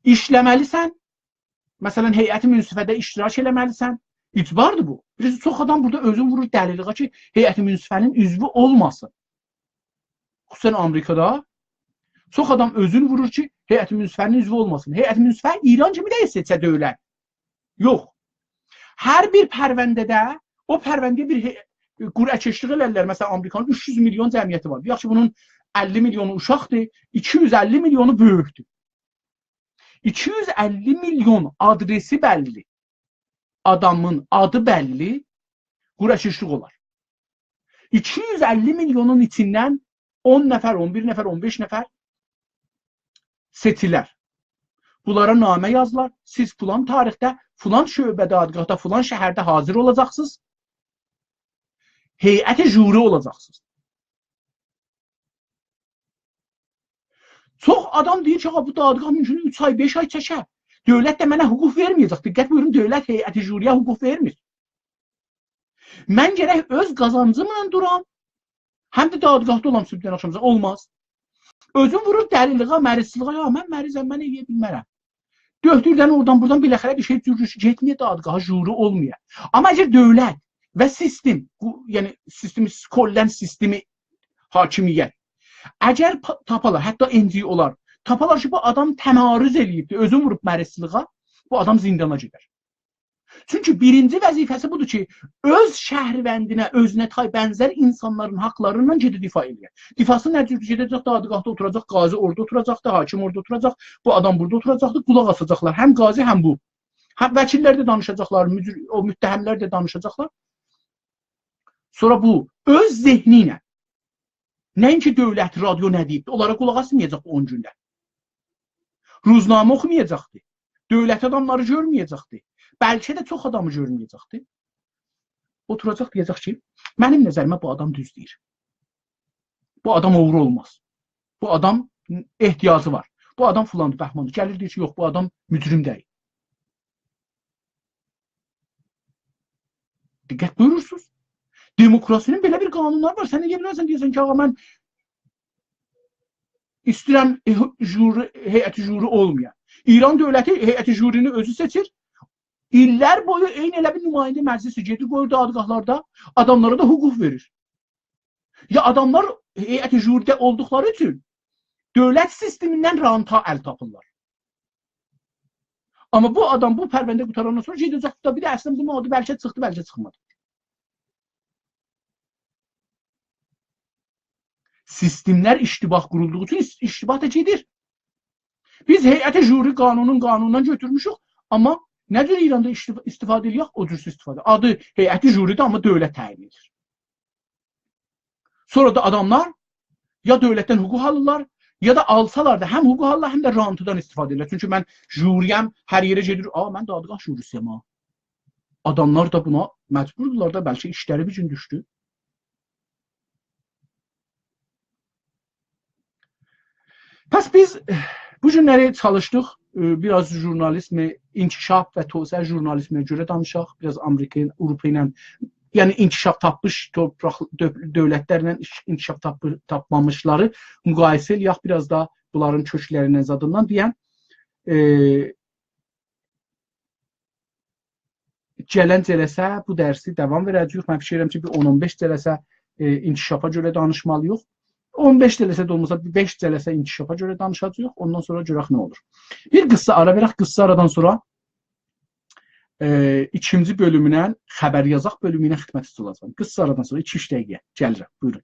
ایشله‌مه‌لیسن، مثلا، هیئت منصفه‌ده اشتراک ائله‌مه‌لیسن. اجباردیر بو. بیلیرسینیز، چوخ آدام بورادا اؤزون وورور دلیلیغا کی، هیئت منصفه‌نین عضوو اولماسین. خصوصا آمریکادا چوخ آدام اؤزون وورور کی، هیئت منصفه‌نین عضوو اولماسین. هیئت منصفه ایران کیمی دئییل سئچه دؤولت. یوخ. هر بیر پرونده‌ده، او پرونده‌یه بیر هی-، قرعه‌کشلیک ائلرلر. مثلا، آمریکانین اوچ یوز میلیون جمعیتی وار. دئیک کی، بونون اللی میلیونو اوشاقدیر، ایکی یوز اللی میلیونو بؤیوکدور. ایکی یوز اللی میلیون آدرسی بللی، آدامین آدی بللی، قرعه‌کشلیک اولار. ایکی یوز اللی میلیونون ایچیندن اون نفر، اون بیر نفر، اون بئش نفر سئچیلر. بونلارا نامه یازیلار. سیز فلان تاریخده، فلان شعبه دادگاهدا، فلان شهرده حاضر اولاجاقسینیز. هیئت ژوری اولاجاقسینیز. چوخ آدام دئییر کی، «آغا، بو دادگاه مومکون اوچ آی، بئش آی چکر. دؤولت ده منه حقوق وئرمه‌یه‌جک.» دقت بویورون، دؤولت هیئت ژوری‌یه حقوق وئرمیر. من گرک اؤز قازانجیملا دورام، هم ده دادگاهدا اولام صبحدن آخشاماجان. اولماز. اؤزون وورور دلیلیغا، مریضچیلیغا، «یا، من مریضم، من ائلیه بیلمرم.» دؤکتوردن اورادان، بورادان بالاخره بیر شئی جور گئتمه‌یه دادگاها، ژوری اولمایا. آمما اگر دؤولت و سیستم، بو، یعنی سیستمی، کلاً سیستمی، حاکمیت، اگر پا-، تاپالار، حتی NGOلار تاپالار کی، بو آدام تمارض ائله‌ییبدیر، اؤزون ووروب مریضچیلیغا، بو آدام زیندانا گئدر. چونکی بیرینجی وظیفه‌سی بودور کی، اؤز شهروندینه، اؤزونه تای بنزر اینسانلارین حاقلاریندان گئدیر دفاع ائله‌یر. دفاعسی نه جور؟ گئده‌جک دادگاهدا اوتوراجاق، قاضی اورادا اوتوراجاقدیر، حاکم اورادا اوتوراجاق، بو آدام بورادا اوتوراجاقدیر، قولاق آساجاقلار. هم قاضی، هم بو. هم وکیللر ده دانیشاجاقلار، مجر-، او متهملر ده دانیشاجاقلار. سونرا بو اؤز ذهنی ایله، نه‌اینکی دؤولت، رادیو نه دئییبدی، اونلارا قولاق آسمایاجاق بو اون گونده. روزنامه اوخومایاجاقدی. دؤولت آداملاری گؤرمه‌یه‌جکدی. بلکه ده چوخ آدامی گؤرمه‌یه‌جکدی. اوتوراجاق، دئیه‌جک کی، منیم نظریمه بو آدام دوز دئییر. بو آدام اوغرو اولماز. بو آدام احتیاجی وار. بو آدام فلاندیر، بهماندیر. گلیر دئییر کی، یوخ، بو آدام مجرم دئییل. دقت بویورورسونوز؟ دموکراسی‌نین بئله بیر قانونلاری وار. سن ائلیه بیلرسن، دئیه‌سن کی، «آغا، من ایسته‌ییرم، ائ، ژوری، هیئت ژوری اولمایا.» ایران دؤولتی هیئت ژورینی اؤزو سئچیر. ایللر بویو عینی ائله بیر نماینده مجلسی گئدیر، قویور دادگاهلاردا، آداملارا دا حقوق وئریر. یا آداملار هیئت ژوری‌ده اولدوقلاری اوچون دؤولت سیستمیندن رانتا ال تاپیرلار. آمما بو آدام بو پرونده قوتاراندان سونرا گئده‌جک دا بیر ده اصلینده بونون آدی بلکه چیخدی، بلکه چیخمادی. سیستملر اشتباه قورولدوغو اوچون اس-، اشتباه دا گئدیر. بیز هیئت ژوری قانونون قانوندان گؤتورموشوک، آمما نه جور ایراندا اشتبا-، استفاده ائله‌یک، او جور استفاده. آدی هیئت ژوری‌دیر، آمما دؤولت تعیین ائدیر. سونرا دا آداملار یا دؤولتدن حقوق آلیرلار، یا دا آلسالار دا هم حقوق آلیرلار، هم ده رانتدان استفاده ائدیرلر. چونکی من ژوری‌یم، هر یئره گئدیر، «آ، من دادگاه ژوری‌سی‌یم ها.» آداملار دا بونا مجبوردولار دا، بلکه ایشلری بیر گون دوشدو. پس بیز بو گونلری چالیشدیق، ائ، بیر آز ژورنالیزمی انکشاف و توسعه ژورنالیزمینه گؤره دانیشاق، بیر آز آمریکا، آوروپا ایله، یعنی انکشاف تاپمیش تورپاق، دؤ-، دؤولتلرله ایش-، انکشاف تاپمی-، تاپمامیشلاری مقایسه ائله‌یک، بیر آز دا بونلارین کؤکلریندن زادیندان دئیم. ائ، گلن جلسه بو درسی داوام وئره‌جه‌ییک. من فیکیر ائدیرم کی، بیر اون اون بئش جلسه، ائ، انکشافا گؤره دانیشمالی‌ییق. اون بئش جلسه ده اولماسا، بیر بئش جلسه انکشافا گؤره دانیشاجاغیق. اوندان سونرا گؤرک نه اولور. بیر قیسا آرا وئرک، قیسا آرادان سونرا، ائ، ایکینجی بؤلومونن، خبر یازاق بؤلومو ایله خدمتینیزده اولاجاغام. قیسا آرادان سونرا ایکی-اوچ دقیقه گلیرم. بویورون.